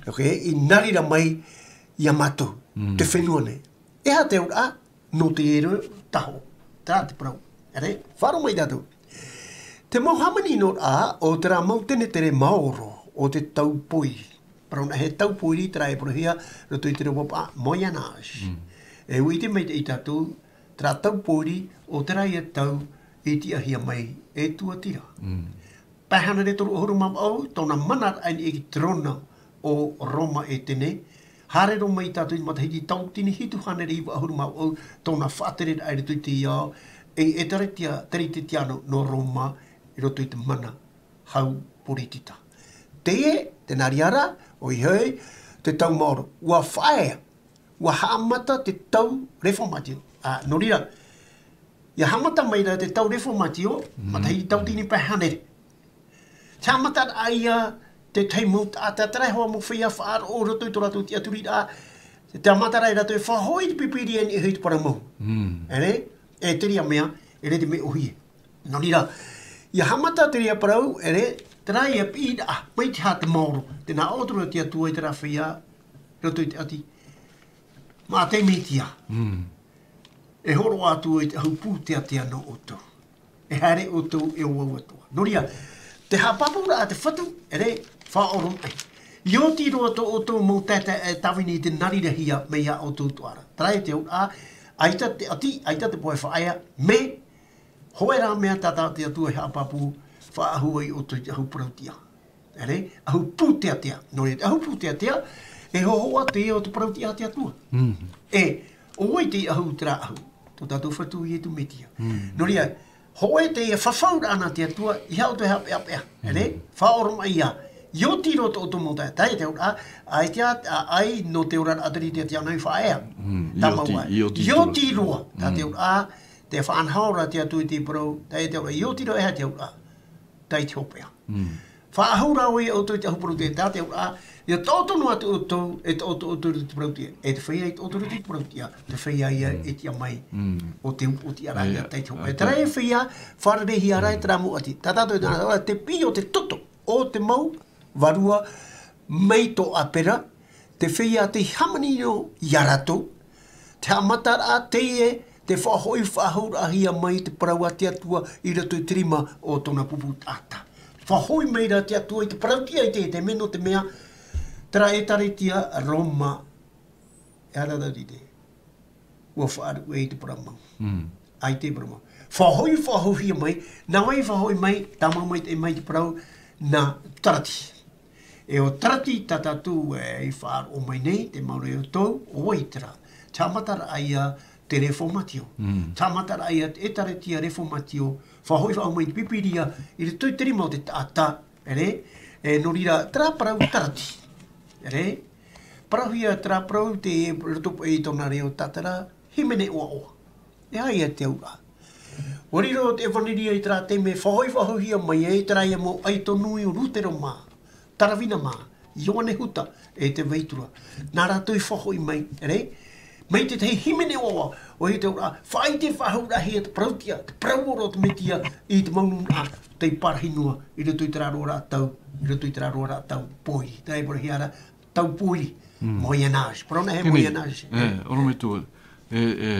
ok, i nari ra mai ia mātou, mm, te fenua nei. E aha te auraʻa, nō te reo tahoʻo. Terā te parau. E rē, faʻaroʻo mai tātou. Te mau hāmani noa ra o terā mau tenetere maoro o te taupōiri. Parau na he taupōiri terā e parauhia roto i te reo papaʻā, Moyen Âge. Mm. E ʻua ʻite maitaʻi tātou, terā taupōiri o terā ia tau i tiʻahia mai e Tuatira. Mm. Pae hānere toru ʻahuru mā vaʻu, tōna manaraʻa i niʻa i te terona o Roma Atene. Haere roa mai tātou i te matahiti tautini hitu hānere iva ʻahuru mā vaʻu, tōna faʻatereraʻa i roto i te ao, ei ʻēkālesia Teretetiano nō Roma, i roto i te mana hau poritita. Teie, tē nā reira, ʻoia hoʻi, te tau maoro. ʻUa faʻaea, ʻua haʻamata te tau Reformatio. Ā, nō reira, ʻia haʻamata mai ra te tau Reformatio, mm, matahiti tautini pae hānere. Te haʻamataraʻa ia, te tahi mau taʻata, terā hoʻi mau feiā faʻaroʻo i roto i tō rātou tiʻaturiraʻa, te haʻamataraʻa ia rātou e faʻahoʻi i te Pīpīria i niʻa i te parau mau. Mm. E rē, e te reira mea, e rē te mea ʻōhie. Nō reira, ʻia haʻamata te reira parau, e rē, terā ia piʻiraʻa, mai te aha te maoro, tē nā ʻō atu ra te Atua i terā feiā, roto i te ʻati. Maʻa te Mesia. Mm. E hōroʻa atu i te ʻahu pūteatea nō ʻoutou. E haere ʻoutou e ʻo vau atoʻa. Nō reira, te haʻapāpūraʻa a te Fatu, e rē, faʻaoromaʻi. ʻIa oti roa tō ʻoutou mau taeaʻe e tāvini i te nari rahi mai iā ʻoutou atoʻa ra. Terā ia te auraʻa, ʻaita te ʻati, ʻaita te pohe faʻaea, mea, hōʻē rā mea tā, tā te Atua e haʻapāpū, faʻaʻahu ai ʻoutou i te ʻahu parautiʻa. E rē, ʻahu pūteatea. Nō reira, te ʻahu pūteatea, e hōhoʻa teie o te parautiʻa a te Atua. Mm. E, ʻo vai te ʻahu, terā ʻahu? Tō tātou Fatu ʻo Ietu Metia. Mm. Nō reira, hōʻē teie fafauraʻa nā te Atua, ʻeiaha ʻoutou e haʻapeʻapeʻa. E rē, mm, faʻaoromaʻi ia. ʻIa oti roa tō ʻoutou mau taeaʻe, terā ia te auraʻa, ʻaita, ʻa, ʻai, nō te oraraʻa Teretetiano i faʻaea. Mm, ʻia oti, ʻia oti roa. ʻIa oti roa, tā te auraʻa, tē faʻanaho ra te Atua i te parau, terā ia te auraʻa, ʻia oti roa, e aha te auraʻa? Teie te hopeʻa. Mm. Faʻahou rā ʻoe ia ʻoutou i te ahu parauʻtiʻa, tā te auraʻa, ia taʻoto noa atu ʻoutou, e taʻoto ʻoutou i te parauʻtiʻa. E te feiā i taʻoto i te parauʻtiʻa, te feiā ia e tiʻa mai o te upoʻotiʻa rā ia tae i te hoʻe. Terā e feiā, fārereihia rā e terā mau ʻati. Tā tātou e nā, te piʻi o te toto, o te mau, vārua, mai tō ʻāpera, te feiā tei hāmani nō ia rātou, te haʻamataraʻa teie, te faʻahoʻi faʻahouraʻahia mai te parau a te Atua i roto i te rima o tōna pupu taʻata. Faʻahoʻi mai rā te Atua i te parauʻtiʻa i te, te mea nō te mea, terā ʻĒtārētia Roma, e ara rā rite. Ua faʻaruʻe i te parau mau. ʻAita e parau mau. Faʻahoʻi faʻahouhia mai, nā vai faʻahoʻi mai, tāmau mai te, mai te parau, nā Tarati. E ʻo Tarati tā tātou e i faʻaroʻo mai nei, te mau reo tau, ʻo vai terā. Te haʻamataraʻa ia te Reformatio. Te haʻamataraʻa ia te ʻĒtārētia Reformatio, faʻahoʻi faʻahou mai te Pīpīria, i roto i te rima o te taʻata, ʻere, e nō reira, terā parau Tarati, ʻere, parauhia terā parau te roto i tōna reo tātara, hīmene ʻoaʻoa. E aha ia te auraʻa. Ua riro te ʻevanelia i terā taime, faʻahoʻi faʻahouhia mai ai terā ia mau ʻaito nui o Rutero mā, Taravina mā, Ioane Huta, e te Vaitura. Nā rātou i faʻahoʻi mai, ʻere? Mai te tahi hīmene ʻoaʻoa, ʻoia te auraʻa, faʻaʻite faʻahouraʻahia te parauʻtiʻa, te parau ora o te Metia, i te mau nūnaʻa, tei pārahi noa, i roto i terā roaraʻa tau, i roto i terā roaraʻa tau, pōiri. Terā e parauhia ra, tau pōiri, Moyen Âge. Parau nā he Moyen Âge. E, orometua. E, e,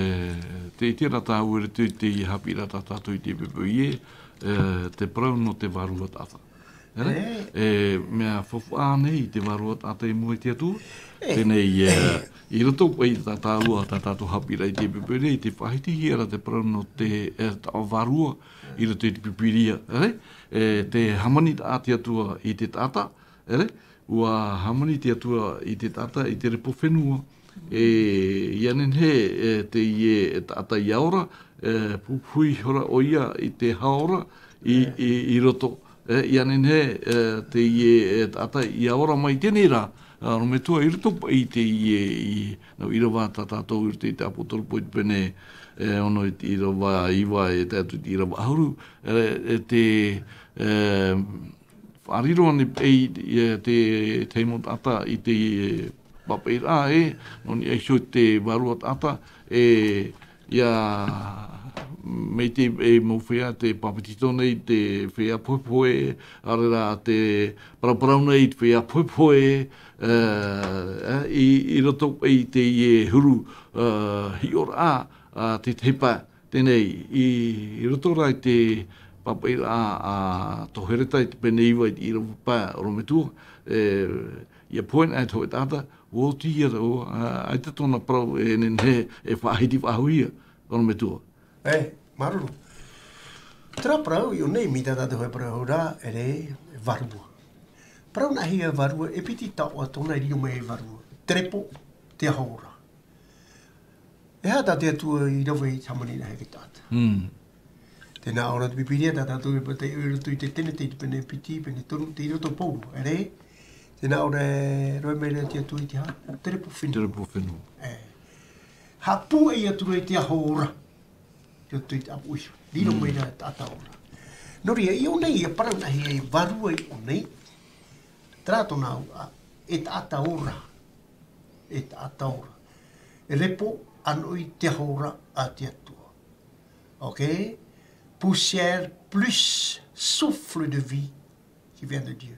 tē ʻite ra tāua i roto i te haʻapiʻiraʻa tā tātou i te pōpō ē, e, te parau nō te vārua taʻata. ʻEre? E, mea faufaʻa nei te vārua taʻata i mua i te Atua. Teie nei, e, i roto paʻi tā tāua, tā tātou haʻapiʻiraʻa i te pōpō nei, tē faʻahitihia ra te parau nō te, e, taʻata vārua, i roto i te Pīpīria, ʻere? E, te hāmani taʻata te Atua i te taʻata, ʻere? Ua hāmani te Atua i te taʻata, i te repo fenua. E, ʻia nehenehe, e, teie taʻata ʻia ora, e, pupuhi ihora ʻoia i te haora, i, i, i roto. E, ʻia nehenehe, e, teie, e, taʻata ʻia ora mai teie nei rā, ā, orometua i roto paʻi teie, i, nau ʻīrava tā tātou i roto i te Apotarupo i te pene, e, ono i te ʻīrava iva e tae atu i te ʻīrava ʻahuru, e, e te, e, faʻariro ānei paʻi, e, te, te mau taʻata i te, e, papaʻiraʻa, e, nō niʻa iho i te vārua taʻata, e, ʻia, mai te, e, mau feiā tē papetito nei, te feiā pohepohe, ʻaore rā te paraparau nei, te feiā pohepohe, e, e, i, i roto i teie huru, e, hiʻoraʻa, ā, te, te hipa, teie nei, i, i roto rā i te papaʻiraʻa a Tohereta i te pene iva i te ʻīrava pae, orometua, e, ʻia pohe anaʻe te hōʻē taʻata, ʻua oti ia rāua, ā, ʻaita tōna parau e nehenehe e faʻahiti faʻahouhia, orometua. E, māuruuru. Terā parau i ʻō nei, mai tā tātou hōʻē parau ra, ʻere, vārua. Parau nāhea vārua, e piti taoʻa tōna i riro mai e vārua. Te repo, te aho ora. E aha tā te Atua i rave i te hāmani nāhea i te taʻata? Tē nā ʻō ra te Pīpīria, tā tātou e pātai i roto i te Tenete i te pene piti, pene toru, tei roto pauroa, ʻere? Tē nā ʻō ra e rave mai ra te Atua i te aha? Te repo fenua. Te repo fenua. E. Haʻapūai atu ra i te aho ora. I roto i te ʻāpoʻo iho. Riro mai ra te taʻata ora. Nō reira, i ʻō nei, ia parau nāhea e vārua i ʻō nei. Terā tōna auraʻa, e taʻata ora. E taʻata ora. E repo, ʻa nō i te aho ora a te Atua. Ok? Poussière plus souffle de vie qui vient de Dieu.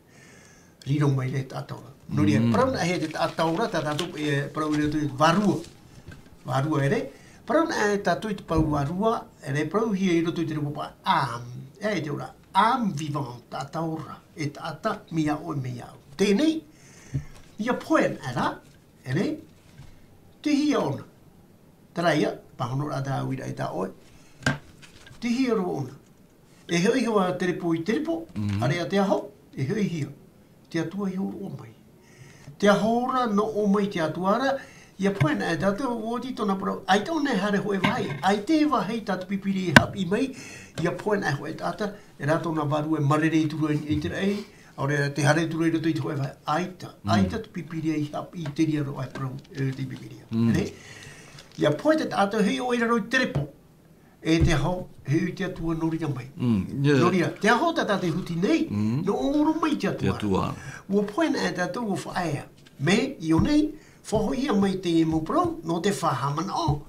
Riro mai ra e taʻata ora. Nō reira, parau nāhea te taʻata ora, tā tātou e parau i roto i vārua. Vārua, ʻere? Parau nāhea tātou i te parau vārua, ʻere, parauhia i roto i te repo paʻi âme. E, te ora, âme vivante, taʻata ora. E taʻata, mai iā ʻoe, mai iā ʻu. Teie nei, ʻia pohe anaʻe ra, ʻere? Tei hea ʻōna? Terā ia, pāhonoraʻa tā uiraʻa i tā ʻoe. Tei hea roa ʻōna? E hoʻi hoʻi te repo i te repo, ʻāreʻa te aho, e hoʻi hea. Te Atua i hōroʻa mai. Te aho ora nō ʻō mai te Atua ra, ʻia pohe anaʻe tātou, ʻua oti tōna parau, ʻaita ʻōna e haere hōʻē vāhi, ʻaita e vāhi tā te Pīpīria i haʻapiʻi mai, ʻia pohe anaʻe hōʻē taʻata, e rā tōna vārua e marere i te reira, ʻaore rā tē haere i te reira i roto i te hōʻē vāhi, ʻaita, ʻaita te Pīpīria i haʻapiʻi i te reira roa e parau, e te Pīpīria. ʻEre? ʻIa pohe te taʻata, hoʻi ʻoe i raro i te repo. E te aho, e hoʻi te Atua nō reira mai. Nō reira, te aho tā tātou e huti nei, nō ʻō roa mai te Atua. Te Atua. Ua pohe ana e tātou, ua faʻaea. Mai iō nei, faʻahoʻihia mai te mau parau, nō te faʻahaʻamanaʻo.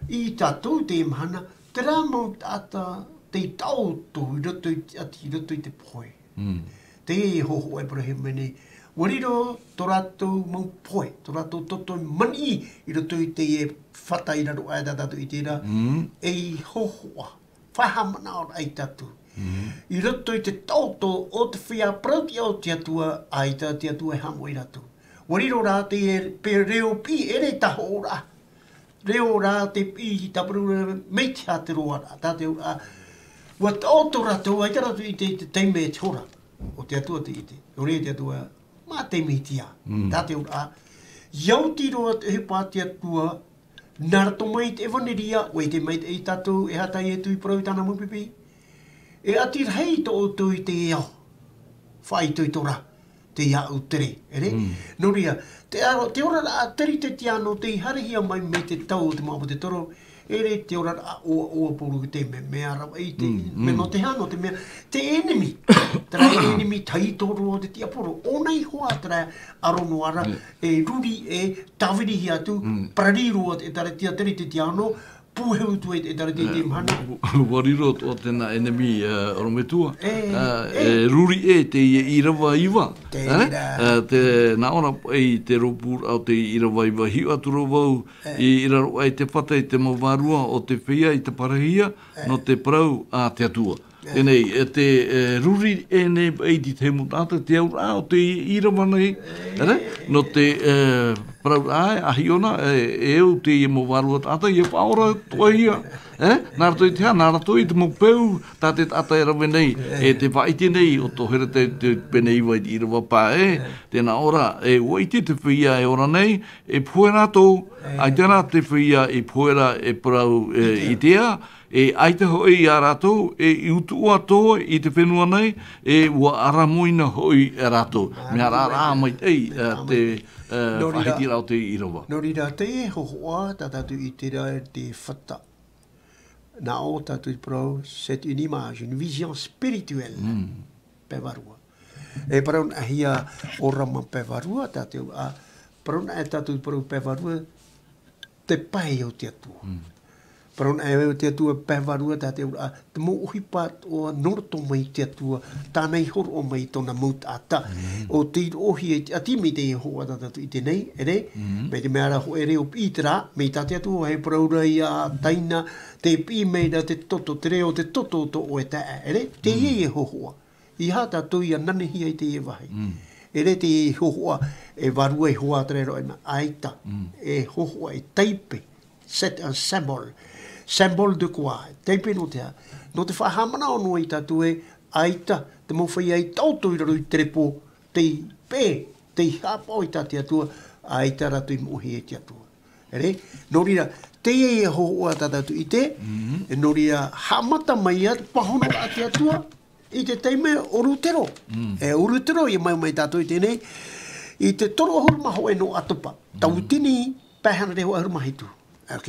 I tātou te mahana, terā mau taʻata, tei taʻoto i roto i te ʻati, i roto i te pohe. Mm. Te hōhoʻa e parauhia mai nei. Ua riro tō rātou mau pohe, tō rātou toto maniʻi, i roto i te fata i raro aʻe tā tātou i terā. Mm. Ei hōhoʻa. Faʻahaʻamanaʻo ai tātou. Mm. I roto i te taʻoto o te feiā parau-tiʻa o te Atua, ʻaita te Atua e haʻamoʻe ia rātou. Ua riro rā te pe-, reo piʻi, ʻere tā hoʻo rā. Reo rā te piʻi i tāparu mai te hā te roaraʻa, tā te auraʻa. Ua taʻoto rātou, ʻaita rātou i te, te taime e te hora. O te Atua te ʻite. Nō reira te Atua, mā te mitia. Mm. Tā te auraʻa. I ʻō atu roa te ʻohipa a te Atua, nā roto mai te ʻevanelia, ʻua ʻite mai te, e tātou, e aha tā Ietu i parau i tāna mau pipi. E ʻati rahi tō ʻoutou i te ao. Faʻaitoito rā, tei iāʻu tere, ʻere? Mm. Nō reira, te aro, te oraraʻa Teretetiāno tei haerehia mai mai te tau o te Māʻopoʻopo e toru, ʻere te oraraʻa ʻoaʻoa pōrū te me-, mea ravaʻi te, Mm, mea mm. nō te hā, nō te mea, te ʻenemi. Terā ʻenemi tahi tō roa o te tiaporo. ʻŌna iho ā terā aro noa ra, Mm. e ruri, e tāvirihia atu, Mm. parari roa te ʻĒtārētia Teretetiāno, pūheu atu ai te ʻĒtārētia i te Eh, mahana. Ua riro atoʻa tēnā ʻenemi, eh, orometua. Eh, Eh, eh. E ruri ē teie ʻīrava iva. Tē Eh? reira. Eh, te, nā ʻō ra paʻi te rōpūraʻa o te ʻīrava iva, hiʻo atu ra vau, Eh. i, i raro aʻe i te fata i te mau vārua o te feiā i te parahia, Eh. nō te parau a te Atua. Eh. Teie, e te, eh, ruri ē nei paʻi i te mau taʻata, te auraʻa o te ʻīrava nei, Eh. ʻere? Nō te, eh, parau-raʻa, e, a hiʻo na, e, e au teie mau vārua taʻata, ʻia faʻaora atoʻahia. Eh? Nā roto i te hā, nā roto i te mau peu, tā te taʻata e rave nei, e te faʻaʻite nei, ʻo tō here te, te pene iva i te ʻīrava pae, tēnā ʻō ra, e, ʻua ʻite te feiā e ora nei, e pohe rātou, ʻaita rā te feiā e pohe ra e parau, e, i te ā, e ʻaita hoʻi ia rātou, e, i utuʻa atoʻa i te fenua nei, e, ʻua ʻaramoina hoʻi e rātou. Mea rarahi maitaʻi, e, te, e, Nō reira, faʻahitiraʻa o te ʻīrava. Nō reira, te hōhoʻa, tā tātou i terā te fata. Nā ʻō tātou i te parau, c'est une image, une vision spirituelle. Mm. Pae vārua. E parau-naʻi-hia ʻo Rama pae vārua, tā te, a, parau-naʻi tātou i te parau pae vārua, te pae o te Atua. Mm. Parau-naʻi o te Atua pae vārua, tā te auraʻa, te mau ʻohipa atoʻa nō roto mai te Atua, tāna i hōroʻa mai i tōna mau taʻata. Mm. ʻO tei roʻohia i te ʻati mai te hōhoʻa tā tātou i ʻite nei, ʻere? Mm. Mai te mea ra hōʻē reo piʻi terā, mai tā te Atua e parau ra ia Taina, tē piʻi mai ra te toto, te reo, te toto o tō ʻoe taeaʻe, ʻere? Teie Mm. e hōhoʻa. ʻEiaha tātou ʻia nanehia i teie vāhi. Mm. ʻEre te hōhoʻa, e vārua e hoʻi terā e rave na, ʻaita. Mm. E hōhoʻa, e taipe. C'est un symbole. Symbole de quoi? Taipe nō te aha? Nō te faʻahaʻamanaʻo noa ia tātou ē, ʻaita, te mau feiā i taʻoto i raro i te repo, tei pē, tei haʻapaʻo i tā te Atua, ʻaita rātou i moʻehia e te Atua. ʻEre? Nō reira, teie e hōhoʻa tā tātou i ʻite, Mhm. e nō reira, haʻamata mai ia, pāhono ra te Atua, i te taime o Rutero. Mm. E o Rutero, ʻia maimau tātou i teie nei, i te toru ʻahuru mā hōʻē nō ʻĀtopa. Mm. Tauatini, pae hānere hōʻē ʻahuru mā hitu. Ok?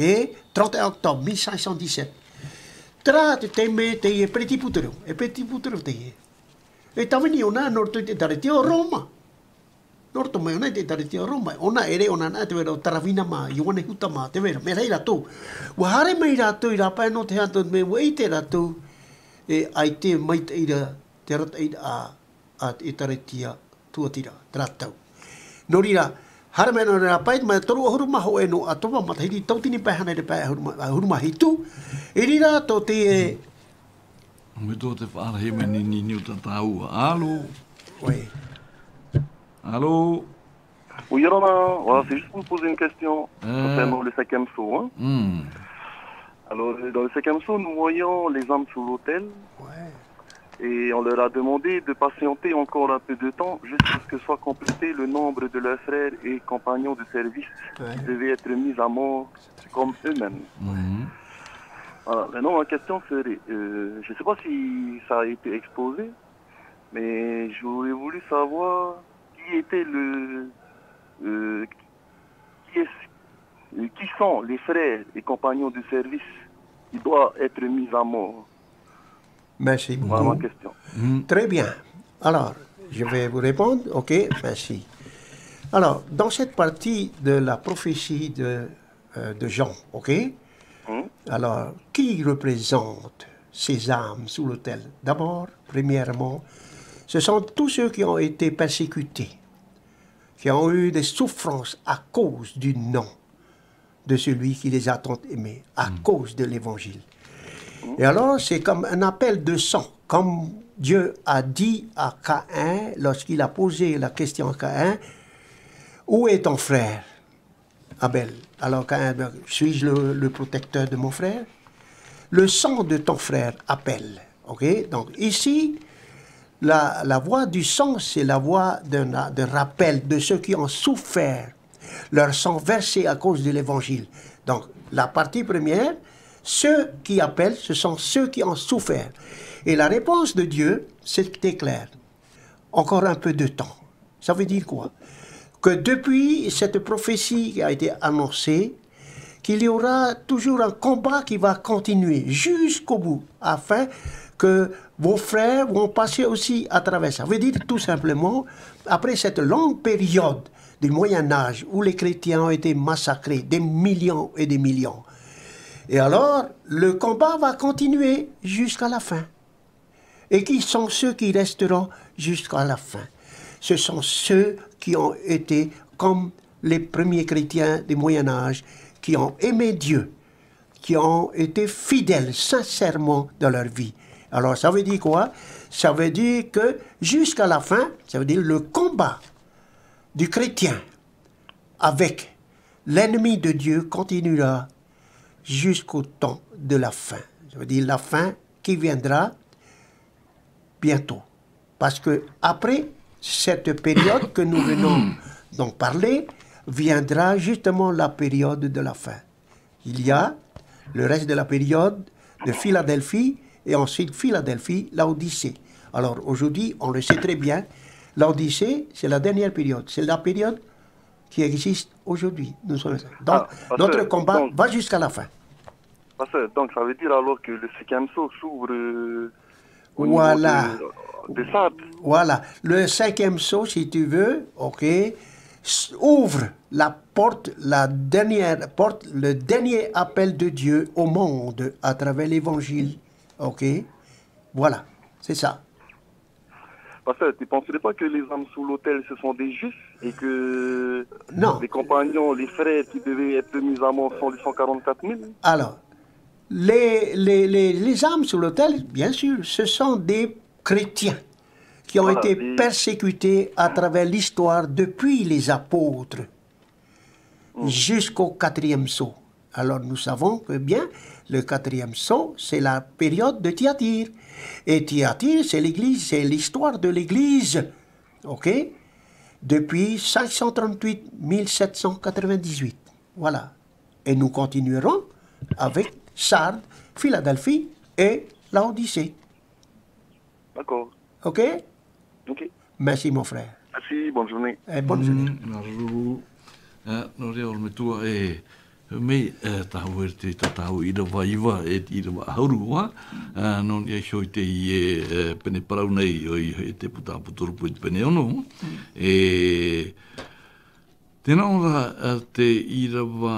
Trente et un octobre mille cinq cent dix-sept. Terā te taime teie Presbytero. E Presbytero teie. E tāvini ʻōna nō roto i te ʻĒtārētia o Roma. Nō roto mai ʻōna i te ʻĒtārētia o Roma. ʻŌna ʻere ʻōna nā te vera o Taravina mā, Ioane Huta mā, te vera. Mea rahi rātou. ʻUa haere mai rātou i rāpae nō te hā, nō te mea ʻua ʻite rātou, e ʻaita e maitaʻi ra te arataʻiraʻa a te ʻĒtārētia Tuatira, terā tau. Nō reira, haere mai nō rāpae, mai toru ʻahuru mā hōʻē nō ʻĀtopa, matahiti tauatini pae hānere pae ʻahuru mā, ʻahuru mā hitu. I reira tō te, e, Mai tō te faʻarahi mai ni, ni, ni uta tāua. Alo? Oui. Alo? Oui, alors, euh, voilà, c'est juste pour poser une question Euh. concernant le cinquième sceau, hein. Hmm. Alors, euh, dans le cinquième sceau, nous voyons les âmes sur l'autel. Ouais. Et on leur a demandé de patienter encore un peu de temps jusqu'à ce que soit complété le nombre de leurs frères et compagnons de service qui Ouais. devaient être mis à mort comme eux-mêmes. Mhm. Voilà. Maintenant, ma question serait, euh, je sais pas si ça a été exposé, mais j'aurais voulu savoir qui était le, euh, qui est, euh, qui sont les frères et compagnons de service qui doivent être mis à mort. Merci beaucoup. Voilà ma question. Mhm. Très bien. Alors, Je vais vous répondre, ok, merci. Alors, dans cette partie de la prophétie de, euh, de Jean, ok, alors, qui représente ces âmes sous l'autel ? D'abord, premièrement, ce sont tous ceux qui ont été persécutés, qui ont eu des souffrances à cause du nom de celui qui les a tant aimés, à cause de l'évangile. Et alors, c'est comme un appel de sang. Comme Dieu a dit à Caïn, lorsqu'il a posé la question à Caïn, où est ton frère Abel ? Alors, Caïn, suis-je le, le protecteur de mon frère ? Le sang de ton frère appelle. Ok ? Donc, ici, la, la voix du sang, c'est la voix d'un d'un rappel de ceux qui ont souffert, leur sang versé à cause de l'évangile. Donc, la partie première, ceux qui appellent, ce sont ceux qui ont souffert. Et la réponse de Dieu, c'était clair. Encore un peu de temps. Ça veut dire quoi ? Que depuis cette prophétie qui a été annoncée, qu'il y aura toujours un combat qui va continuer jusqu'au bout, afin que vos frères vont passer aussi à travers ça. Ça veut dire tout simplement, après cette longue période du Moyen Âge où les chrétiens ont été massacrés, des millions et des millions, et alors le combat va continuer jusqu'à la fin. Et qui sont ceux qui resteront jusqu'à la fin ? Ce sont ceux qui ont été comme les premiers chrétiens du Moyen Âge, qui ont aimé Dieu, qui ont été fidèles sincèrement dans leur vie. Alors, ça veut dire quoi ? Ça veut dire que jusqu'à la fin, ça veut dire le combat du chrétien avec l'ennemi de Dieu continuera jusqu'au temps de la fin. Ça veut dire la fin qui viendra bientôt. Parce que après cette période que nous venons d'en parler, viendra justement la période de la fin. Il y a le reste de la période de Philadelphie et ensuite Philadelphie, Laodicée. Alors aujourd'hui, on le sait très bien, Laodicée, c'est la dernière période. C'est la période qui existe aujourd'hui. Nous sommes... Donc, ah, notre combat va jusqu'à la fin. Parce que, donc, ça veut dire alors que le cinquième sceau s'ouvre euh, au niveau de, de Sardes. Voilà. Le cinquième sceau, si tu veux, ok, ouvre la porte, la dernière porte, le dernier appel de Dieu au monde à travers l'évangile. Ok ? Voilà, c'est ça. Parce que tu ne penserais pas que les âmes sous l'autel, ce sont des justes et que non, les compagnons, les frères qui devaient être mis à mort sont les cent quarante-quatre mille ? Alors, les, les, les, les âmes sous l'autel, bien sûr, ce sont des chrétiens qui ont été persécutés à travers l'histoire depuis les apôtres jusqu'au quatrième sceau. Alors nous savons que bien, le quatrième sceau, c'est la période de Thyatire. Et Thyatire, c'est l'église, c'est l'histoire de l'église, ok, depuis cinq cent trente-huit, mille sept cent quatre-vingt-dix-huit. Voilà. Et nous continuerons avec Sardes, Philadelphie et Laodicée. D'accord. Ok ? Ok. Merci, mon frère. Merci, bonne journée. Eh, bonne journée. Mm, nā ruru. Eh, nō reira, ʻorometua, e, mea, e, tāhau e te, tā tāhau ʻīrava iva, e te ʻīrava ʻahuru, ā. Eh, nō niʻa iho i teie, e, pene parau nei, ʻoia, e te puta apoteropo i te pene ono. E, tē nā ʻō ra, e, te ʻīrava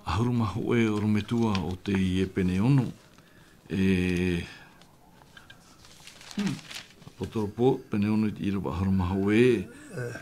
ʻahuru mā hōʻē, ʻorometua, o teie pene ono. E, Hmm. Apoteropo, pene ono i te ʻīrava ʻahuru mā hōʻē,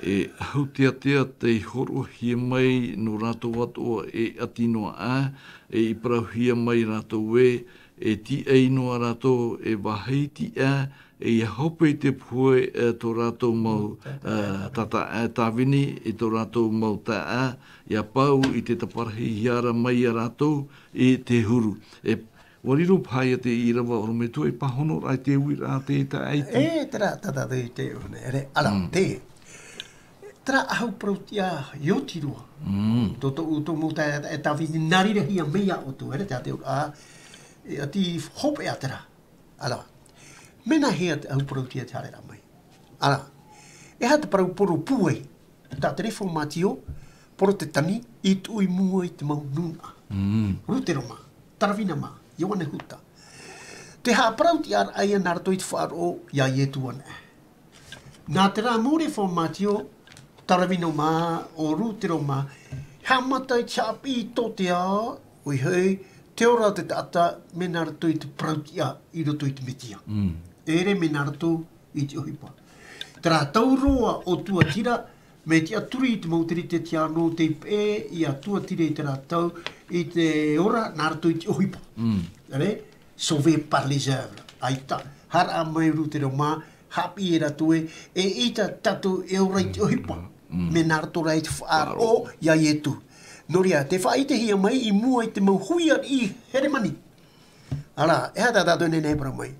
e ahu teatea tei hōroʻahia mai nō rātou atoʻa e ʻati noa aʻe, e i parauhia mai rātou ē, e tīaʻi noa rātou, e vāhi tiʻa, e ʻia hope i te pohe, e tō rātou mau, e, tata, e tāvini, e tō rātou mau taeaʻe, ʻia pau i te taparahi hia ra mai ia rātou, i te huru. E, ʻUa riro paha ia te ʻīrava ʻorometua e pāhonoraʻa i te uiraʻa a te taʻaiti. E, terā, tā tātou i te ʻō nei, ʻere, ara, te, terā ʻahu parau-tiʻa ʻia oti roa. Mm. Tō, tō, tō mau taeaʻe, e tāvini nā reira hia mai ia ʻoutou, ʻere, tā te ʻō, ā, e, ʻati hopeʻa terā. Ara, mea nāhea te ʻahu parau-tiʻa tē haereraʻa mai. Ara, e aha te parau poro pūai, tā te Reformatio, Porotetani, i tuʻu i mua i te mau nūnaʻa. Mm. Ruteroma, Taravina mā, Ioane Huta. Te haʻaparau-tiʻaraʻa ia nā roto i te faʻaroʻo ia Ietu anaʻe. Nā te rā mōre whā Mātio, taravino mā, o Rūtero mā, haʻamata i te haʻapiʻi i tō te ao, ʻoia hoʻi, te ora o te taʻata, me nā roto i te parau-tiʻa, i roto i te Metia. Mm. ʻEre me nā roto i te ʻohipa. Terā tau roa o Tuatira, me te aturi i te mau Teretetiano, tei peʻe ia Tuatira i terā tau, i te ora, nā roto i te ʻohipa. Mm. ʻEre, sauvé par les œuvres. ʻAita, hara mai Rūtero mā, haʻapiʻi e rātou ē, eʻita tātou e ora i te ʻohipa. Mm. Me nā roto rā i te faʻaroʻo iā Ietu. Nō reira, tē faʻaʻitehia mai i mua i te mau hui ariʻi Heremani. Arā, e aha tā tātou e nehenehe e parau mai?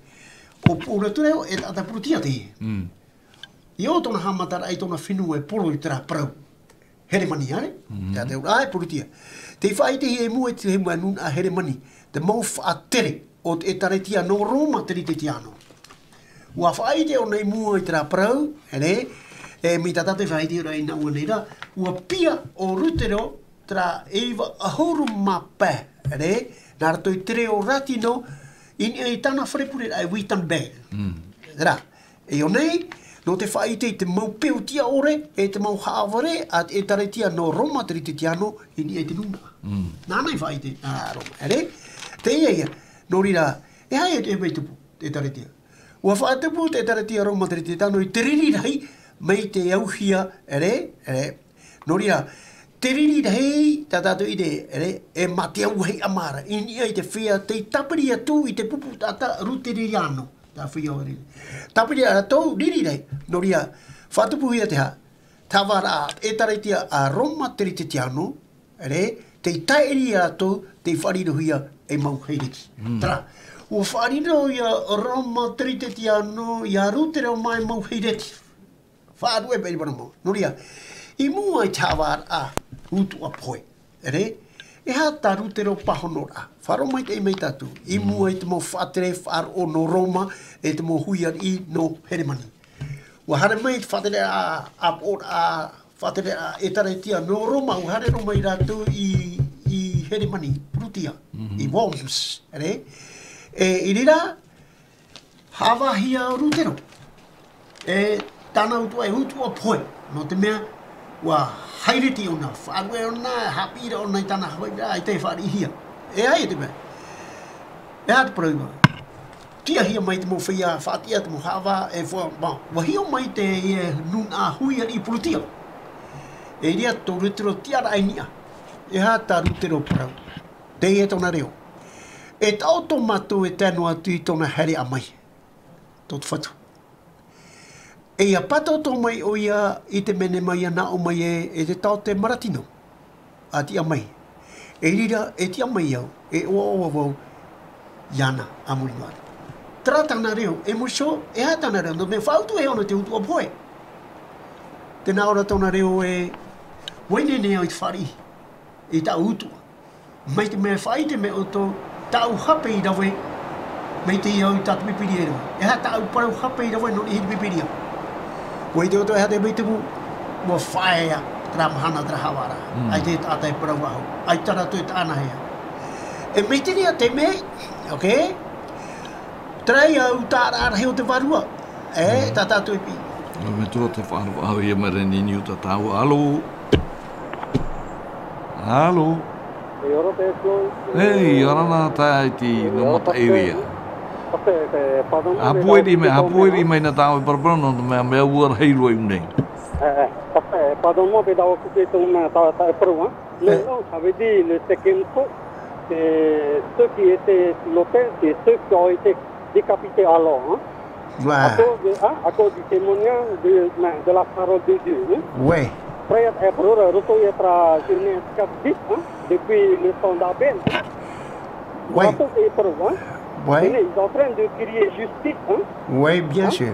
ʻO, ʻo Rūtero, e taʻata Purutia teie. Mm. I ʻō tōna haʻamataraʻa i tōna fenua e poro i terā parau. Heremani, ʻaore? Mhm. Te autahuʻaraʻa e Purutia. Tei faʻaʻitehia i mua i te mau nūnaʻa Heremani, te mau faʻatere o te ʻĒtārētia nō Roma Teretetiano. ʻUa faʻaʻite ʻōna i mua i terā parau, ʻere, e, mai tā tātou e faʻaʻite ra i nā ʻō nei ra, ʻua piʻi ʻo Rūtero terā e iva ʻahuru mā pae, ʻere, nā roto i te reo Latina, i niʻa i tāna fare pureraʻa e Wittenberg. Mm. Terā, E ʻō nei, nō te faʻaʻite i te mau peu tiʻa ʻore, e te mau haʻavare a te ʻĒtārētia nō Roma Teretetiano i niʻa i te nūnaʻa. Mm. Nāna i faʻaʻite, a Roma, ʻere? Teie ïa, nō reira, e aha ïa te, e mea tupu, te ʻĒtārētia. ʻUa faʻatupu te ʻĒtārētia Roma Teretetiano i te riri rahi, mai te auhia, ʻere? ʻEre. Nō reira, te riri rahi, tā tātou i te, ʻere? E mā te auahi ʻamara, i niʻa i te feiā tei tāpiri atu i te pupu taʻata Rūteriano. Tāpiri ʻo riri. Tāpiri ā rātou, riri nei. Nō reira, faʻatupuhia te hā. Te haʻavāraʻa, ʻĒtārētia a Roma Teretetiano, ʻere, tei tae ʻē ia rātou, tei faʻarirohia e mau Hereti. Mm. Terā, ʻua faʻariro ïa Roma Teretetiano, ia Rūtero mā e mau Hereti. Faʻaruʻe paʻi i te parau mau. Nō reira, i mua i te haʻavāraʻa, utuʻa pohe. ʻEre, e aha tā Rūtero pāhonoraʻa. Faʻaroʻo maitaʻi mai tātou. I mua i te mau faʻatere faʻaroʻo nō Roma, e te mau hui ariʻi nō Heremani. ʻUa haere mai te faʻatere a, a, a, faʻatere a ʻĒtārētia nō Roma, ʻua haere roa mai rātou i, i Heremani, Purutia, Mhm. i Worms, ʻere. E, i reira, Haʻavāhia ʻo Rūtero. E tāna utuʻa e utuʻa pohe. Nō te mea, ʻua haereti ʻōna, faʻaruʻe ʻōna, haʻapiʻiraʻa ʻōna i tāna haʻavāraʻa, ʻaita e fāriʻihia. E aha ïa te mea. E aha te parau ïa. Tiʻahia mai te mau feiā, faʻatiʻa te mau haʻavā, e fua, ma, ʻua hiʻo mai te, e, nūnaʻa hui ariʻi Purutia. E reira tō Rūtero tiʻaraʻa i niʻa. E aha tā Rūtero parau. Teie tōna reo. E taʻoto mātou e tae noa atu i tōna haereʻa mai. Tō te Fatu. E ʻia pātōtō mai ʻoia i te mea nā ʻō mai ē, e te taote maratino. ʻA tiʻa mai. I reira, e tiʻa mai au, e ʻoaʻoa vau, iāna, ʻa muri noa atu. Terā tāna reo, e mō iho, e aha tāna reo, nō te mea faʻautuʻahia ʻōna te utuʻa pohe. Tē nā ʻō ra tōna reo ē, ʻua ineine au i te fāriʻi. I tāʻu utuʻa. Mai te mea e faʻaʻite mai ʻoutou, tāʻu hape i rave, mai te au i tā te Pīpīria e rave. E aha tāʻu parau hape i rave nō niʻa i te Pīpīria. ʻUa ʻite ʻoutou e aha te mea i tupu, ʻua faʻaea terā mahana, terā haʻavāraʻa. Mm. ʻAita e taʻata e parau faʻahou. ʻAita rātou e taʻanahia. E mai te reira te mea, ok? Terā ïa ʻū tāraʻa rahi o te vārua. E, Mm. tā tātou e piʻi. ʻO me tua te faʻaroʻo faʻahou ia mai ra i niʻa i tā tāua. Alo? Alo? E ora te Floyd. Ei, ora na tā i te Ei, nō ora mata Pastor. Area. Pastor, e, pardon, Hapueri mai, hapueri mai nā tāua e paraparau nō te mea, mea ua rahi roa i ʻō nei. E, e, Pastor, e, pardonne-moi, pe dawa kupe tō mea tā, tā e parau, hein. Non, Eh. non, ça veut dire le cinquième saut, c'est ceux qui étaient sur l'autel, c'est ceux qui ont été décapités alors, hein. Ouais. À cause de, hein, à cause du témoignage de, de la parole de Dieu, hein. Ouais. Terā ïa, e parau ra, roto ïa terā Genèse quatre dix, hein, depuis le temps d'Abel, hein. Ouais. Roto e parau, hein. Ouais. Et ils sont en train de crier justice, hein. Ouais, bien Hein. sûr.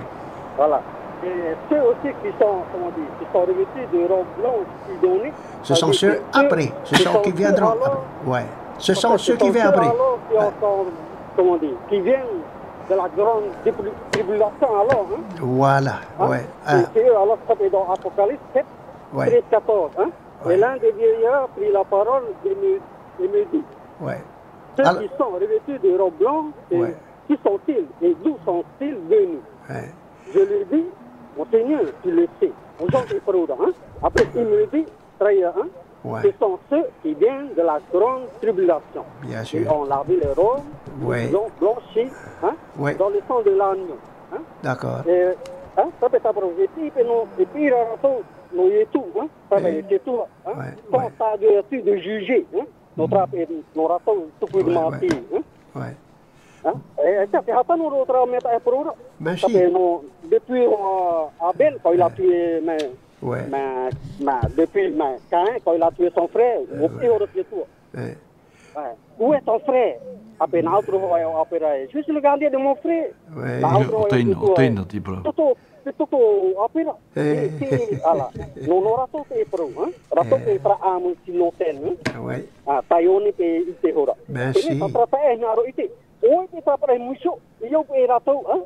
Voilà. Et ceux aussi qui sont, comment dire, qui sont revêtus de robes blanches, qui donnent Ce sont ceux après, ce sont ceux qui viendront après. Ouais. Ce sont ceux qui viennent après. Alors, qui ont, comment dire, qui viennent de la grande débri-, tribulation alors, hein. Voilà, Hein? ouais. C'est, Ah, c'est eux alors, ça c'est dans Apocalypse sept, ouais. treize, quatorze, hein. Ouais. Et l'un des vieillards prit la parole et me, et me dit, Ouais. Ceux Alors qui sont revêtus de robes blanches, et Ouais. qui sont-ils et d'où sont-ils venus? Ouais. Je lui dis, Monseigneur, tu le sais. Aux gens qui parlent, hein. Après, il me dit, très bien, hein. Ce sont ceux qui viennent de la grande tribulation. Bien sûr. Ils ont lavé leurs robes, ils ont blanchi, hein, dans le sang de l'agneau. Hein. D'accord. Et, hein, ça peut être, et puis, et puis, non, et puis, il y a raison, non, il y a tout, hein. Ça va, il y a tout, hein. Sans tarder aussi de juger, hein. Nō terā, nō rātou tupu i te māti, hein. Hein? E, e, te, te hata nō rō terā mea taʻe parau ra. Merci. Tāpē nō, depuis, euh, Abel, quand il a tué, mais, mais, mais, depuis, mais, Caïn, quand il a tué son frère, au pire, on aurait tué toi. Ouais. Où est ton frère? Tāpē nā ʻoutou hoʻi, ʻo Abel, je suis le gardien de mon frère. Nā ʻoutou hoʻi, ʻo teina, ʻo teina, te parau. Toto, te toto, Abel. E, te, ala. Nō, nō rātou te parau, hein? Rātou te parau a mo si lōtēn, hein? Ā, taione te, i te hora. Merci. Tēnei, tāpara tae, e hinaʻaro i te. ʻOe te tāpara e muiso, i au e rātou, hein?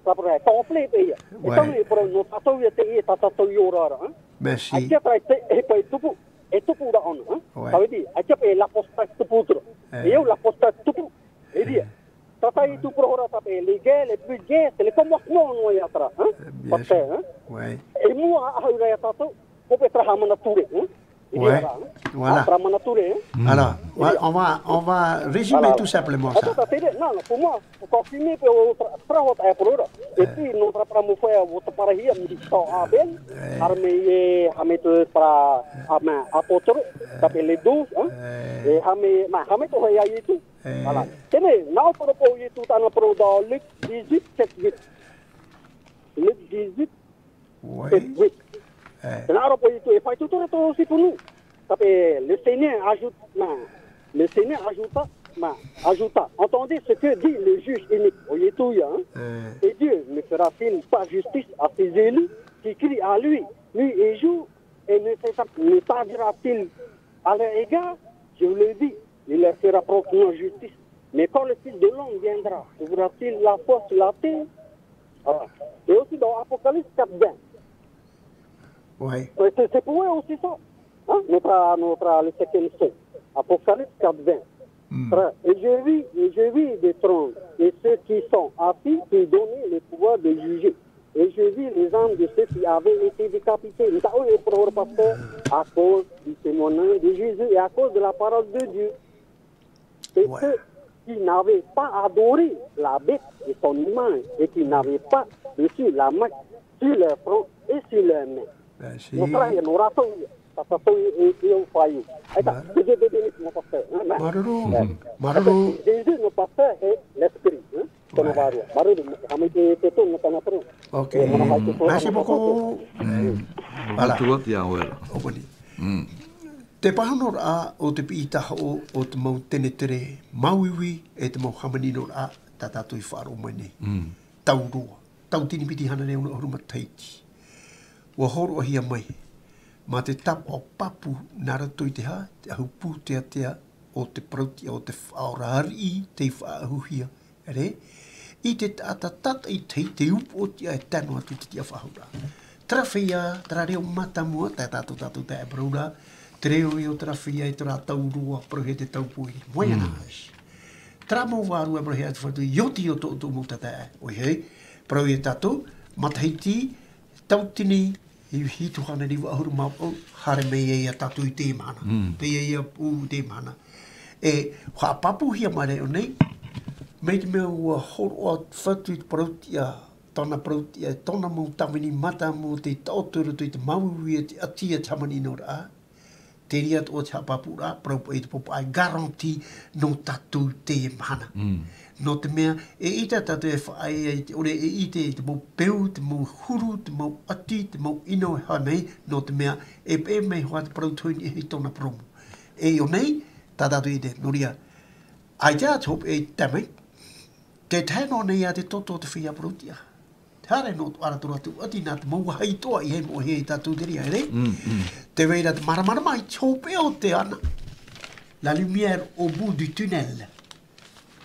Tāpara e conflit te ia. E tau e parau, nō tātou ia te ia, tā tātou i ora ra, hein? Merci. ʻAita terā e te, e pae tupu, e tupu ra ʻōna, hein? Ça veut dire, ʻaita pae l'apostat tupu atu ra. E au l'apostat tupu, e ria. Tātou i tū parau ra tāpē, les guerres, les plus guerres, c'est le commencement nō ia terā, hein? Parce que, hein? E mua a, a, ʻahu ra ia tātou, Ko Petra Hamana Ture, hmm? Ouais. Voilà. Petra Hamana Ture, hmm? Alors, ouais, on va, on va résumer tout simplement ça. Attends, attends, non, non, pour moi, faut continuer, puis on tra-, tra-, on tra-, pour le, et puis, notre programme, on fait, on te parle hier, mais ils sont à peine, armée, armée de, para, armée, apôtre, ça fait les douze, hein? Et armée, ma, armée, tu vois, il y a eu tout. Voilà. Tenez, non, pour le, pour le, tout en apprenant dans Luc dix-huit, sept, huit. Luc dix-huit, Oui. Sept, huit. Eh. Tēnā rā, poi tu, e faʻaitoito ra tō Sīpunu. Tāpē, le Seigneur ajoute, ma, le Seigneur ajouta, ma, ajouta, entendez ce que dit le juge inique, ʻo Ietu ia, hein? Eh. Et Dieu ne fera-t-il pas justice à ses élus qui crient à lui nuit et jour, et ne s'éta-, ne tardera-t-il à leur égard? Je vous le dis, il leur fera promptement justice. Mais quand le Fils de l'homme viendra, trouvera-t-il la foi sur la terre? Voilà. Et aussi dans Apocalypse quatre vingt. Ouais. C'est, c'est, c'est pour eux aussi ça. Hein? Notre, notre, le cinquième son. Apocalypse quatre vingt. Hmm. Et je vis, et je vis des trônes, et ceux qui sont assis pour donner le pouvoir de juger. Et je vis les âmes de ceux qui avaient été décapités. Nō te mea, e parau ra, pasteur, à cause du témoignage de Jésus et à cause de la parole de Dieu. Et ceux qui n'avaient pas adoré la bête et son image, et qui n'avaient pas reçu la marque sur leur front et sur leur main. Merci. Nō terā, nō rātou, tā tātou e, e, e au fai. Ai tā, Dieu bénisse mon pasteur, hein, ma-, Māuruuru. Māuruuru. Jésus, notre pasteur, est l'esprit, hein. Tōna vārua. Māuruuru, haʻamaitaʻi te tō, nō tāna parau. Ok. E, manaʻo mai te tō, merci beaucoup. Voilà. Māuruuru atu ia ʻoe. ʻŌpani. Mm. Te pāhonoraʻa o te piʻi tahoʻo o te mau tenetere māuiui e te mau hāmaninoraʻa tā tātou i faʻaroʻo mai nei. Mm. Tau roa. Tauatini piti hānere ono ʻahuru matahiti. ʻUa hōroʻahia mai. Mā te tāpaʻo pāpū nā roto i te hā, te ʻahu pūteatea o te parauʻtiʻa o te Faʻaora ariʻi tei faʻaʻahuhia. Re, i te taʻata tātaʻitahi te upoʻotiʻa e tano atu i te tiʻafaʻahouraʻa. Terā feiā, terā reo mātāmua, tā tātou, tātou taeaʻe parau ra, te reo o terā feiā e terā tau roa, parauhia te tau pōiri. Moyen Âge. Terā mau vārua e parauhia atu fatu, i oti i tō, tō mau taeaʻe. ʻOia hoʻi, parauhia tātou, matahiti, tauatini, i hitu hānere iva ʻahuru mā vaʻu, haere mai ai ia tātou i teie mahana. Mm. Teie ia pū i teie mahana. E haʻapāpūhia mai ra ʻō nei, mai te mea ʻua hōroʻa fatu i te parauʻtiʻa, tōna parauʻtiʻa, tōna mau tāvini mātāmua tei taʻoto i roto i te māuiui a te ʻati a te hāmaninoraʻa. Te reira atoʻa te haʻapāpūraʻa, parau paʻi te pāpaʻi garantie nō tātou i teie mahana. Mm. Nō te mea, eʻita tātou e faʻaea i te ʻore, e ʻite i te mau peu, te mau huru, te mau ʻati, te mau ʻino e hā nei, nō te mea, e peʻe mai hoʻi te parau tuahine i tōna parau. E ʻō nei, tā tātou i ʻite, nō reira, ʻaita te hopeʻa i te taime, te tahi noa nei ā te toto o te feiā parauʻtiʻa. Te haere nō te ara toro atu, ʻati nā te mau vāhi toa i hei moʻehia i tātou te reira, e rei? Mm, mm. Tē vai ra te māramarama i te hopeʻa o te ana. La lumière au bout du tunnel.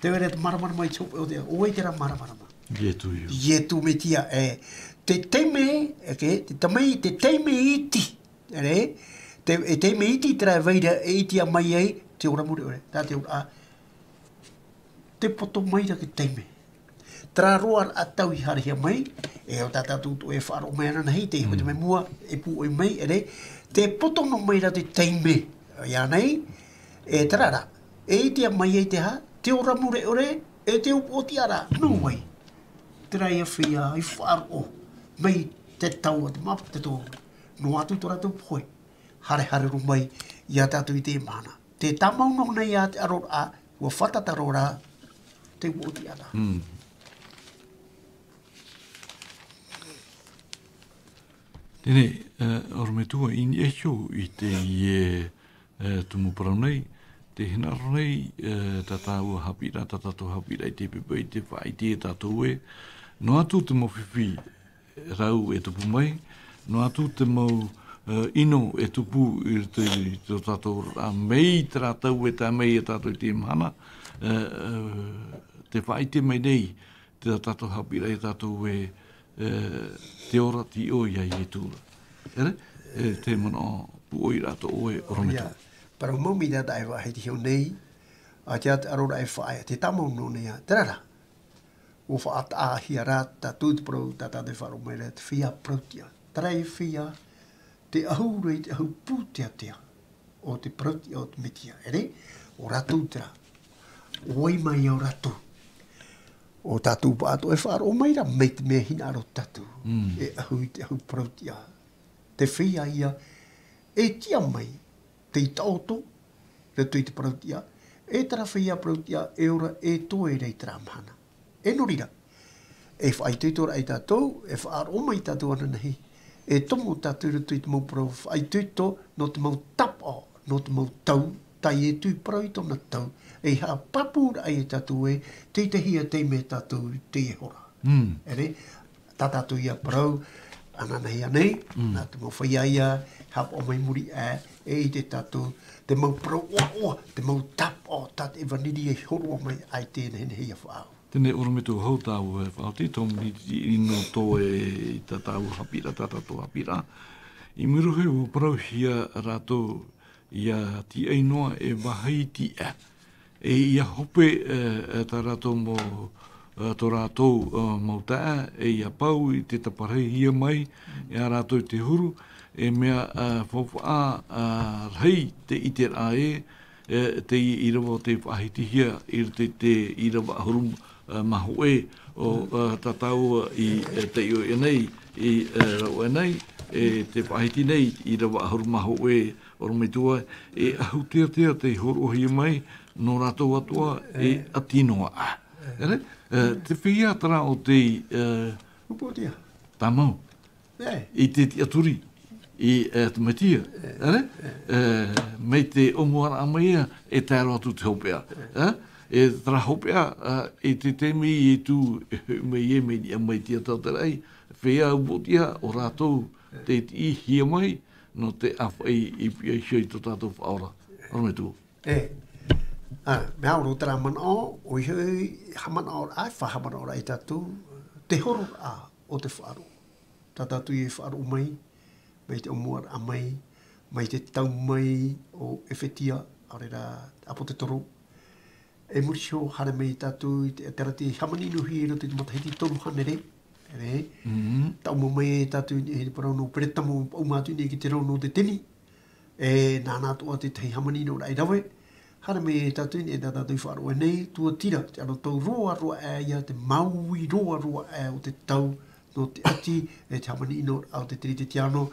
Tē vai ra te māramarama i te hopeʻa o te ana. ʻO vai terā māramarama? Ietu, io. Ietu Metia, e. Te taime, e ke, te tamai, te taime iti. E rei? Te, e taime iti terā e vai ra, e iti ā mai ai, te ora mure ʻore. Tā te ora, ā, te poto mai ra te taime. Terā roa ā tau i haerehia mai, e ʻo tā tātou atoʻa e faʻaroʻo mai ananahi, te iho te Mm. mea mua, e pūʻoi mai, ʻere, tē poto noa mai ra te taime, ʻia nei, e terā rā, e ʻitea mai ai te aha, te ora mure ʻore, e te upoʻotiʻa ra, nō Mm. vai. Terā ia feiā, i faʻaroʻo, mai te tau a te mapa, te tō, noa atu tō rātou pohe, haerehia roa mai, ia tātou i te mahana. Tē tāmau noa nei ā te ʻaroraʻa, ʻua fātata roa rā, te upoʻotiʻa ra. Mm. Teie, eh, ʻorometua, i niʻa iho i teie, eh, tumu parau nei, tē hinaʻaro nei, eh, tā tāua haʻapiʻiraʻa, tā tātou haʻapiʻiraʻa i te pepa, i te faʻaʻite ia tātou ē, noa atu te mau fifi rau e tupu mai, noa atu te mau, eh, ʻino e tupu i roto i tō tātou oraraʻa, mai terā tau e tae mai ia tātou i teie mahana, eh, eh, tē faʻaʻite mai nei, tā tātou haʻapiʻiraʻa ia tātou ē, eh, te ora tīaʻi ia Ietu ra. ʻEre, eh, te manaʻo pūʻoi ra tō ʻoe ʻorometua. Ia, parau mau mai tā tāʻu e faʻaʻite iho nei, ʻa te ʻaroraʻa e faʻaea, tē tāmau noa nei ā, terā rā. ʻUa faʻataʻahia ra tātou te parau, tā tātou e faʻaroʻo mai ra, te feiā parau-tiʻa. Terā ia feiā, te ʻahu ra i te ʻahu pūteatea o te parau-tiʻa o te Metia. ʻEre, ʻo rātou terā. ʻO vai mai ā ʻo rātou. ʻO tātou pāʻatoʻa e faʻaroʻo mai ra, mai te mea hinaʻaro tātou. Mm. E ʻahu i te ʻahu parau-tiʻa. Te feiā ia, e tiʻa mai, tei taʻoto, roto i te parau-tiʻa, e terā feiā parau-tiʻa, e ora, e toe ra i terā mahana. E nō reira, e faʻaitoitoraʻa ia tātou, e faʻaroʻo mai tātou ananahi, e tomo tātou roto i te mau parau faʻaitoito, nō te mau tāpaʻo, nō te mau tau, tā Ietu i parau i tōna tau, e haʻapāpūraʻa ia tātou ē, tei te hia taime tātou te hora. Mm. ʻEre, tā tātou ia parau, ananahi ānei, Mm. nā te mau feiā ia, haʻapaʻo mai muri aʻe, e ʻite tātou, te mau parau ʻoaʻoa, te mau tāpaʻo, tā te ʻevanelia i hōroʻa mai ai te nehenehe ia faʻaau. Teie ʻorometua hou tāua e faʻaoti, tō miniti ʻino tō ē i tā tāua haʻapiʻiraʻa, tā tātou haʻapiʻiraʻa. I muri iho, ʻua parauhia rātou ia tīaʻi noa e vāhi tiʻa. E ia hope, e, e tā rātou mau, e, tō rātou, e, mau taeaʻe, e ia pau i te taparahihia mai, e ā rātou i te huru, e mea, e, faufaʻa, e, rahi te ʻiteraʻa ē, e, te ʻīrava o tei faʻahitihia i roto i te ʻīrava ʻahuru, e, mā hōʻē o, e, tā tāua i, e, taiʻo aʻenei, i, e, rau aʻenei, e, tē faʻahiti nei, ʻīrava ʻahuru mā hōʻē, ʻorometua, e ʻahu teatea tei hōroʻahia mai, nō rātou atoʻa, e ʻati noa aʻe. ʻEre, e, te feiā terā o te, e, Upoʻotiʻa. Tāmau. E. I te tiʻaturi, i, e, te Metia. ʻEre, e, mai te ʻōmuaraʻa mai ā, e tae roa atu te hopeʻa. E, e terā hopeʻa, e, i te taime Ietu, e, mai ē, mai niʻa mai te ata o te raʻi, feiā upoʻotiʻa, ʻo rātou, tei tiʻihia mai, nō te ʻāfaʻi i piʻi iho i tō tātou Faʻaora. ʻOrometua. E, ā, mea ʻoro terā manaʻo, ʻoia hoʻi, haʻamanaʻoraʻa, e faʻahaʻamanaʻoraʻa ia tātou, te hororaʻa o te faʻaroʻo. Tā tātou e faʻaroʻo mai, mai te ʻōmuaraʻa mai, mai te tau mai o ʻEfetia, ʻaore rā, ʻApotetoro. E muri iho, haere mai tātou i te, te Tarati hāmani-ʻino-hia i roto i te matahiti toru hānere, ʻere. Mhm. Taʻu mau mai tātou i te parau nō Peretamo, paʻuma atu nei ki te rau nō Teteni. E nāna atoʻa te tahi hāmani-ʻino-raʻa i rave. Haere mai tātou i niʻa i tā tātou i faʻaroʻo nei, Tuatira, te anotau roa, roa aʻe ia, te māuiui roa, roa aʻe o te tau, nō te ʻati, e te hāmani-ʻino-raʻa o te Teretetiāno,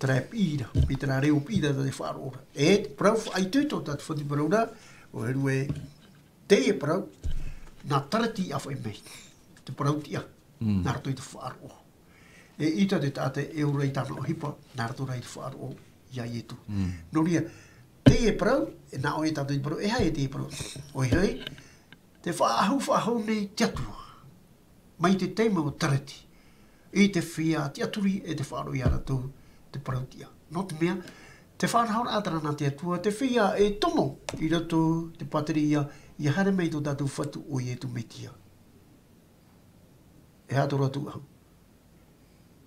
terā e piʻi ra, mai terā reo piʻi ra tā te faʻaroʻo ra. E te parau faʻaitoito tā te fatu parau ra, ʻo Herue, teie parau, nā Tarati i ʻāfaʻi mai, te parau-tiʻa, Mm. nā roto i te faʻaroʻo. E ʻita te taʻata e ora i tāna ʻohipa, nā roto rā i te faʻaroʻo ia Ietu. Mm. Nō reira, teie parau, e nā ʻoe tātou i parau, e aha teie parau? ʻOia hoʻi, tē faʻaʻahu, faʻahou nei te Atua. Mai te taime o Tarati. I te feiā tiʻaturi e te faʻaroʻo ia rātou te parau-tiʻa. Nō te mea, te faʻanahoraʻa terā nā te Atua, te feiā e tomo i roto te pātireia, ʻia haere mai tō tātou Fatu ʻo Ietu Metia. E aha tō rātou ʻahu?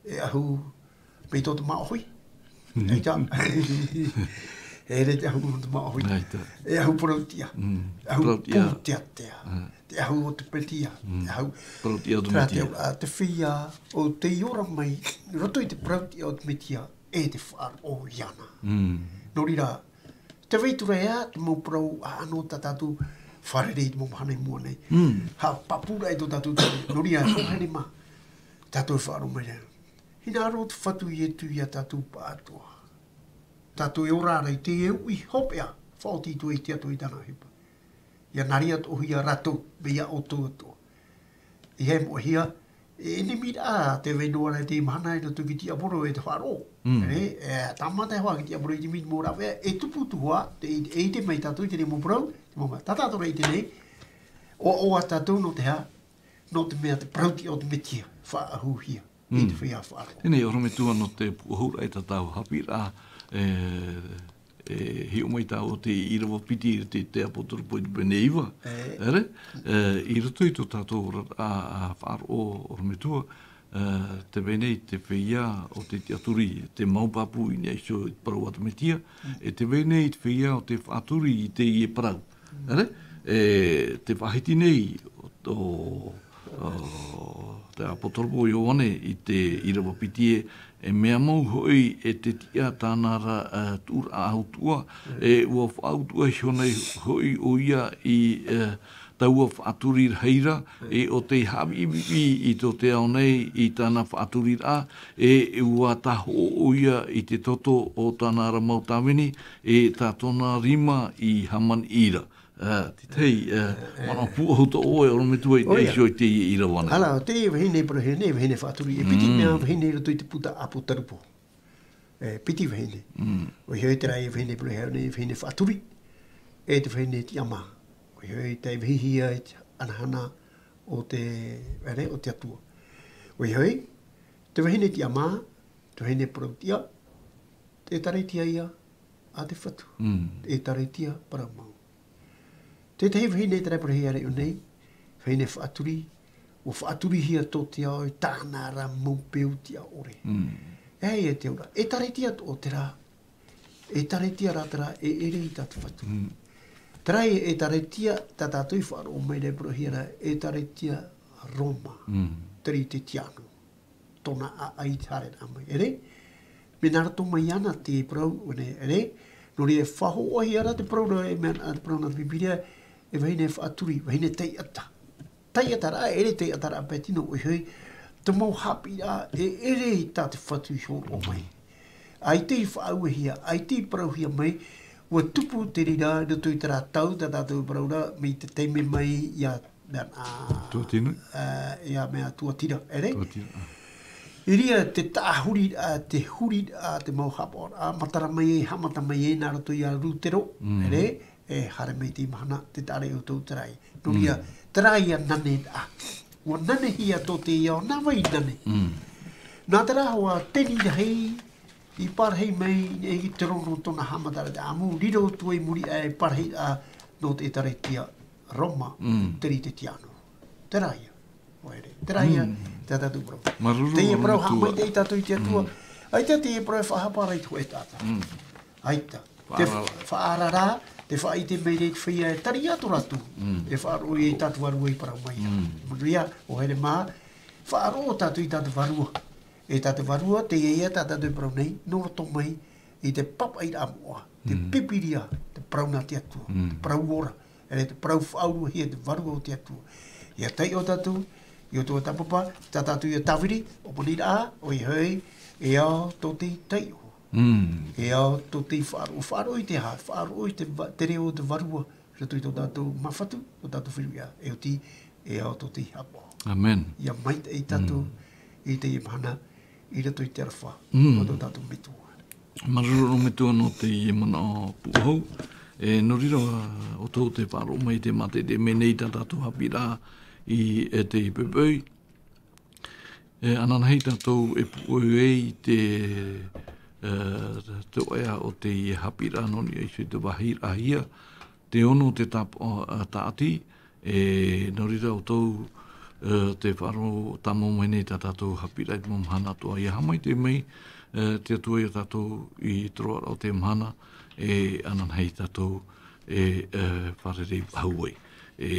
E ʻahu mai tō te māʻohi. Mm. ʻAita. E rere te ahu o te māʻohi. Nā ʻita. E ahu parauʻtiʻa. Mm. E ahu Parauʻtiʻa. Pūteatea. Ah. Te ahu o te Mesia. Mm. Te ahu Parauʻtiʻa o te Terā te Mesia. Auraʻa, te feiā, ʻo tei ora mai, roto i te parauʻtiʻa o te Mesia, e te faʻaroʻo iāna. Mm. Nō reira, tē vai atu ra ïa te mau parau ʻāʻano tā tātou fārerei i te mau mahana i mua nei. Mm. Haʻapāpū ra i tō tātou tere. Nō reira, e hoa here mā, tātou e faʻaroʻo mai ra. Hinaʻaro te Fatu Ietu iā tātou pāʻatoʻa. Tātou e ora ra i teie uʻi hopeʻa, faʻaoti atu ai te Atua i tāna ʻohipa. ʻIa nā reira atoʻa hoʻi ia rātou, mai iā ʻoutou atoʻa. ʻEiaha e moʻehia, e ʻenemi ra, tē vai noa ra i teie mahana i roto i te tiaporo e te faʻaroʻo. Mm. E, e, tāmata hoʻi te tiaporo i te miniti mau rāveʻa, e tupu atu hoʻi, tē, e ʻite mai tātou i teie mau parau, te mau mea, tā tātou ra i teie nei, ʻoaʻoa tātou nō te aha, nō te mea te parauʻtiʻa o te Mesia, faʻaʻahuhia, i te Mm. feiā faʻaroʻo. Teie nei, ʻorometua, nō te pūʻohu ra i tā tātou haʻapiʻiraʻa, e, e hiʻo mai tāua i te ʻīrava piti i te, te ʻApotarupo i te pene iva. E. ʻEre, e, i roto i tō tātou oraraʻa, a, faʻaroʻo, ʻorometua, e, tē vai nei te feiā o te tiʻaturi, te mau pāpū i niʻa iho i te parau a te Mesia, Mm. e tē vai nei te feiā o te faʻaturi i teie parau. ʻEre, e, te faʻahiti nei, o, o, o te ʻApotarupo Ioane i te ʻīrava piti ē, e mea mau hoʻi e te tiʻa tāna ra, e, tuʻuraʻa ʻautuʻa, e, ʻua faʻautuʻa iho nei hoʻi ʻoia i, e, taua faʻaturi rahi ra, e, ʻo tei haʻaviʻiviʻi i tō te ao nei i tāna faʻaturiraʻa, e, ʻua tahoʻo ʻoia i te toto o tāna ra mau tāvini, e tā tōna rima i hāmani ra. Ā, te tahi, ā, manaʻo pūʻohu tō ʻoe, ʻorometua, i te ʻOia. iho i teie ʻīrava nei. Ala, teie vahine parau hia nei, vahine faʻaturi, e piti Mm. mea vahine i roto i te puta ʻApotarupo. E, piti vahine. Mm. ʻOia hoʻi terā vahine parau hia nei, vahine faʻaturi, e te vahine tiʻamā. ʻOia hoʻi, tei vahihia i te hanahana o te, ʻere, o te Atua. ʻOia hoʻi, te vahine tiʻamā, te vahine parauʻtiʻa, te ʻĒtārētia ïa a te Fatu. Mm. Te ʻĒtārētia parau mau. Te tahi vahine terā parau hia ra iʻō nei, vahine faʻaturi, ʻua faʻaturihia tō te ao i tāna ra mau peu tiʻa ʻore. Mm. E, e te auraʻa, ʻĒtārētia atoʻa terā, ʻĒtārētia rā terā, e ʻere i tā te Fatu. Mm. Terā e ʻĒtārētia, tā tātou i faʻaroʻo mai ra e parau hia ra, ʻĒtārētia Roma, Mm. Teretetiano. Tōna ʻāʻai i te haereraʻa mai. ʻEre, mea nā roto mai iāna te parau, ʻō nei, ʻere, nō reira e faʻahoʻohia ra te parau ra, e mea, te parau nā te Pīpīria, e vahine faʻaturi, vahine taiʻata. Taiʻataraʻa, ʻere taiʻataraʻa pae tino, ʻoia hoʻi, te mau haʻapiʻiraʻa, e ʻere i tā te Fatu i hōroʻa mai. ʻAita i faʻauehia, ʻaita i parauhia mai, ʻua tupu te reira, i roto i terā tau, tā tātou e parau ra, mai te taime mai iā Mea, ā, Tuatira. Ā, ia mea Tuatira, ʻere? Tuatira, ā. I reira te tāhuri, ā, te huri, ā, te mau haʻapaʻoraʻa, matara mai ai, haʻamata mai ai, nā roto iā Rutero, Mm. ʻere? E haere mai te mahana, tē taʻa ra ia ʻoutou terā. Nō reira, Mm. terā ia nane, ā. ʻUa nanehia tō te ao, nā vai nane? Mm. Nā terā hoʻi teni rahi, i parahi mai, i te rono tōna haʻamataraʻa te ʻāmu, riro atu ai muri aʻe, parahi, ā, nō te ʻĒtārētia Roma, Mm. Teretetiano. Terā ia. ʻOia hoʻi, terā ia, Mm. tā tātou parau. Māuruuru, Teie parau, ʻorometua. Haʻamaitaʻi tātou i te Atua. Mm. ʻAita teie parau e faʻahapa ra i te hōʻē taʻata. Mm. ʻAita. Te Faʻaara. faʻaara ra, te faʻaʻite mai ra i te feiā e tari atu rātou. Mm. E faʻaroʻo i tā te Vārua i parau mai. Mm. Nō reira, ʻo here mā, faʻaroʻo tātou i tā te Vārua. E tā te Vārua, teie ia tā tātou e parau nei, nō roto mai i te pāpaʻiraʻa moʻa, te Mm. Pīpīria, te parau nā te Atua, Mm. te parau ora, ʻere te parau faʻauruahia, te Vārua o te Atua. ʻIa taiʻo tātou, i ʻoutou e tāpapa, tā tātou ʻia tāviri, ʻōpaniraʻa, ʻoia hoʻi, e ao tō te taiʻo. Mm. E ao tō te faʻaroʻo, faʻaroʻo i te aha, faʻaroʻo i te va-, te reo o te Vārua, roto i tō tātou māfatu, tō tātou finuʻia, e oti, e ao tō te haʻapaʻo. Amen. ʻIa maitaʻi tātou Mm. i teie mahana, i roto i te aroha Mm. o tō tātou Metua. Māuruuru ʻorometua nō teie manaʻo pūʻohu. E, nō reira, ʻoutou tē faʻaroʻo mai te mātaʻitaʻi mai nei tā tātou haʻapiʻiraʻa i, e, te poʻipoʻi. E, ananahi tātou e pūʻohu ai i te, e, te ʻoaʻoa o te haʻapiʻiraʻa nō niʻa iho i te vāhi raʻahia, te ono o te tāp-, o, a, tāʻati, e, nō reira ʻoutou, e, tē faʻaroʻo tāmau mai nei tā tātou haʻapiʻiraʻa i te mau mahana atoʻa. ʻIa haʻamaitaʻi mai, e, te Atua ia tātou i te roaraʻa o te mahana, E ananahi tātou e, e, fārerei hau ai. E,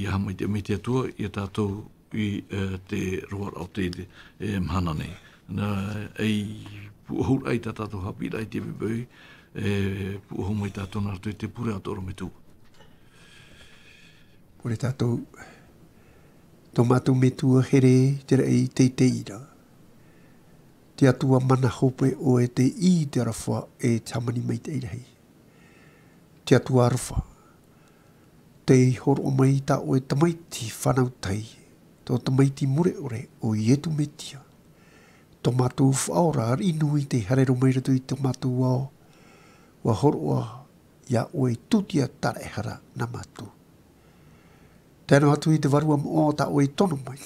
ia haʻamaitaʻi mai te Atua ia tātou i, e, te roaraʻa o te, e, mahana nei. Nā, ei puʻohuraʻa i tā tātou haʻapiʻiraʻa i te pīpīʻoi, e, puʻohu mai tātou nā roto i te pure a tō ʻorometua. Pure tātou, tō mātou Metua here te raʻi teitei ra. Te Atua mana hope ʻoe te ʻī te aroha e te hāmani maitaʻi rahi. Te Atua aroha, tei hōroʻa mai tā ʻoe tamaiti fānau tahi, tō tamaiti mure ʻore ʻo Ietu Metia. Tō mātou Faʻaora ariʻi nui tei haere roa mai roto i tō mātou ao, ʻua hōroʻa iā ʻoe tūtia tāraʻehara nā mātou. Tae noa atu i te vārua moʻa tā ʻoe i tono mai.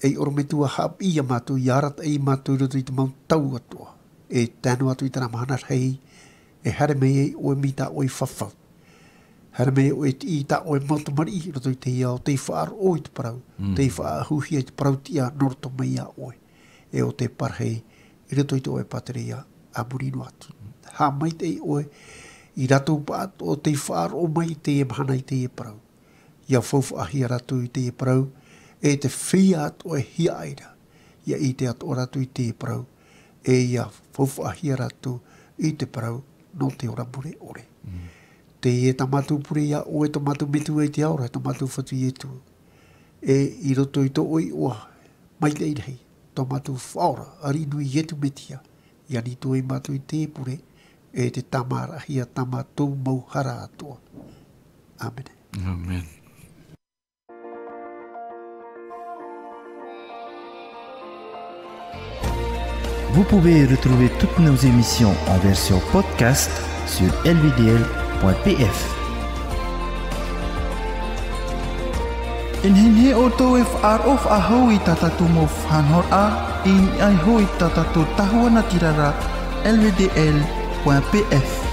Ei ʻorometua haʻapiʻi iā mātou, ʻia arataʻi mātou i roto i te mau tau atoʻa. E tae noa atu i tāna mahana rahi, e haere mai ai ʻoe mai tā ʻoe i fafau. Haere mai ʻoe i tā ʻoe mau tamariʻi i roto i te ao, tei faʻaroʻo i te parau, Mm. tei faʻaʻahuhia i te parau tiʻa nō roto mai iā ʻoe. E ʻo te parahi i roto i tō ʻoe pātireia a muri noa atu. Haʻamaitaʻi ʻoe i rātou pāʻatoʻa tei faʻaroʻo mai i teie mahana i teie parau. ʻIa faufaʻahia rātou i teie parau, e te feiā atoʻa e hiaʻai ra. ʻIa ʻite atoʻa rātou i teie parau, e ʻia faufaʻahia rātou i te parau nō te ora mure ʻore. Mm. Teie tā mātou pure iā ʻoe tō mātou Metua i te ao ra, tō mātou Fatu Ietu. E i roto i tō ʻoe iʻoa, maitaʻi rahi, tō mātou Faʻaora, ariʻi nui Ietu Metia, ʻia ani atu ai mātou i te pure, e te tāmāraʻahia tā mātou mau hara atoʻa. ʻĀmene. ʻĀmene. Vous pouvez retrouver toutes nos émissions en version podcast sur L V D L point P F. E nehenehe ʻoutou e faʻaroʻo faʻahou i tā tātou mau faʻanahoraʻa, i niʻa iho i tā tātou tahua natirara, L V D L point P F.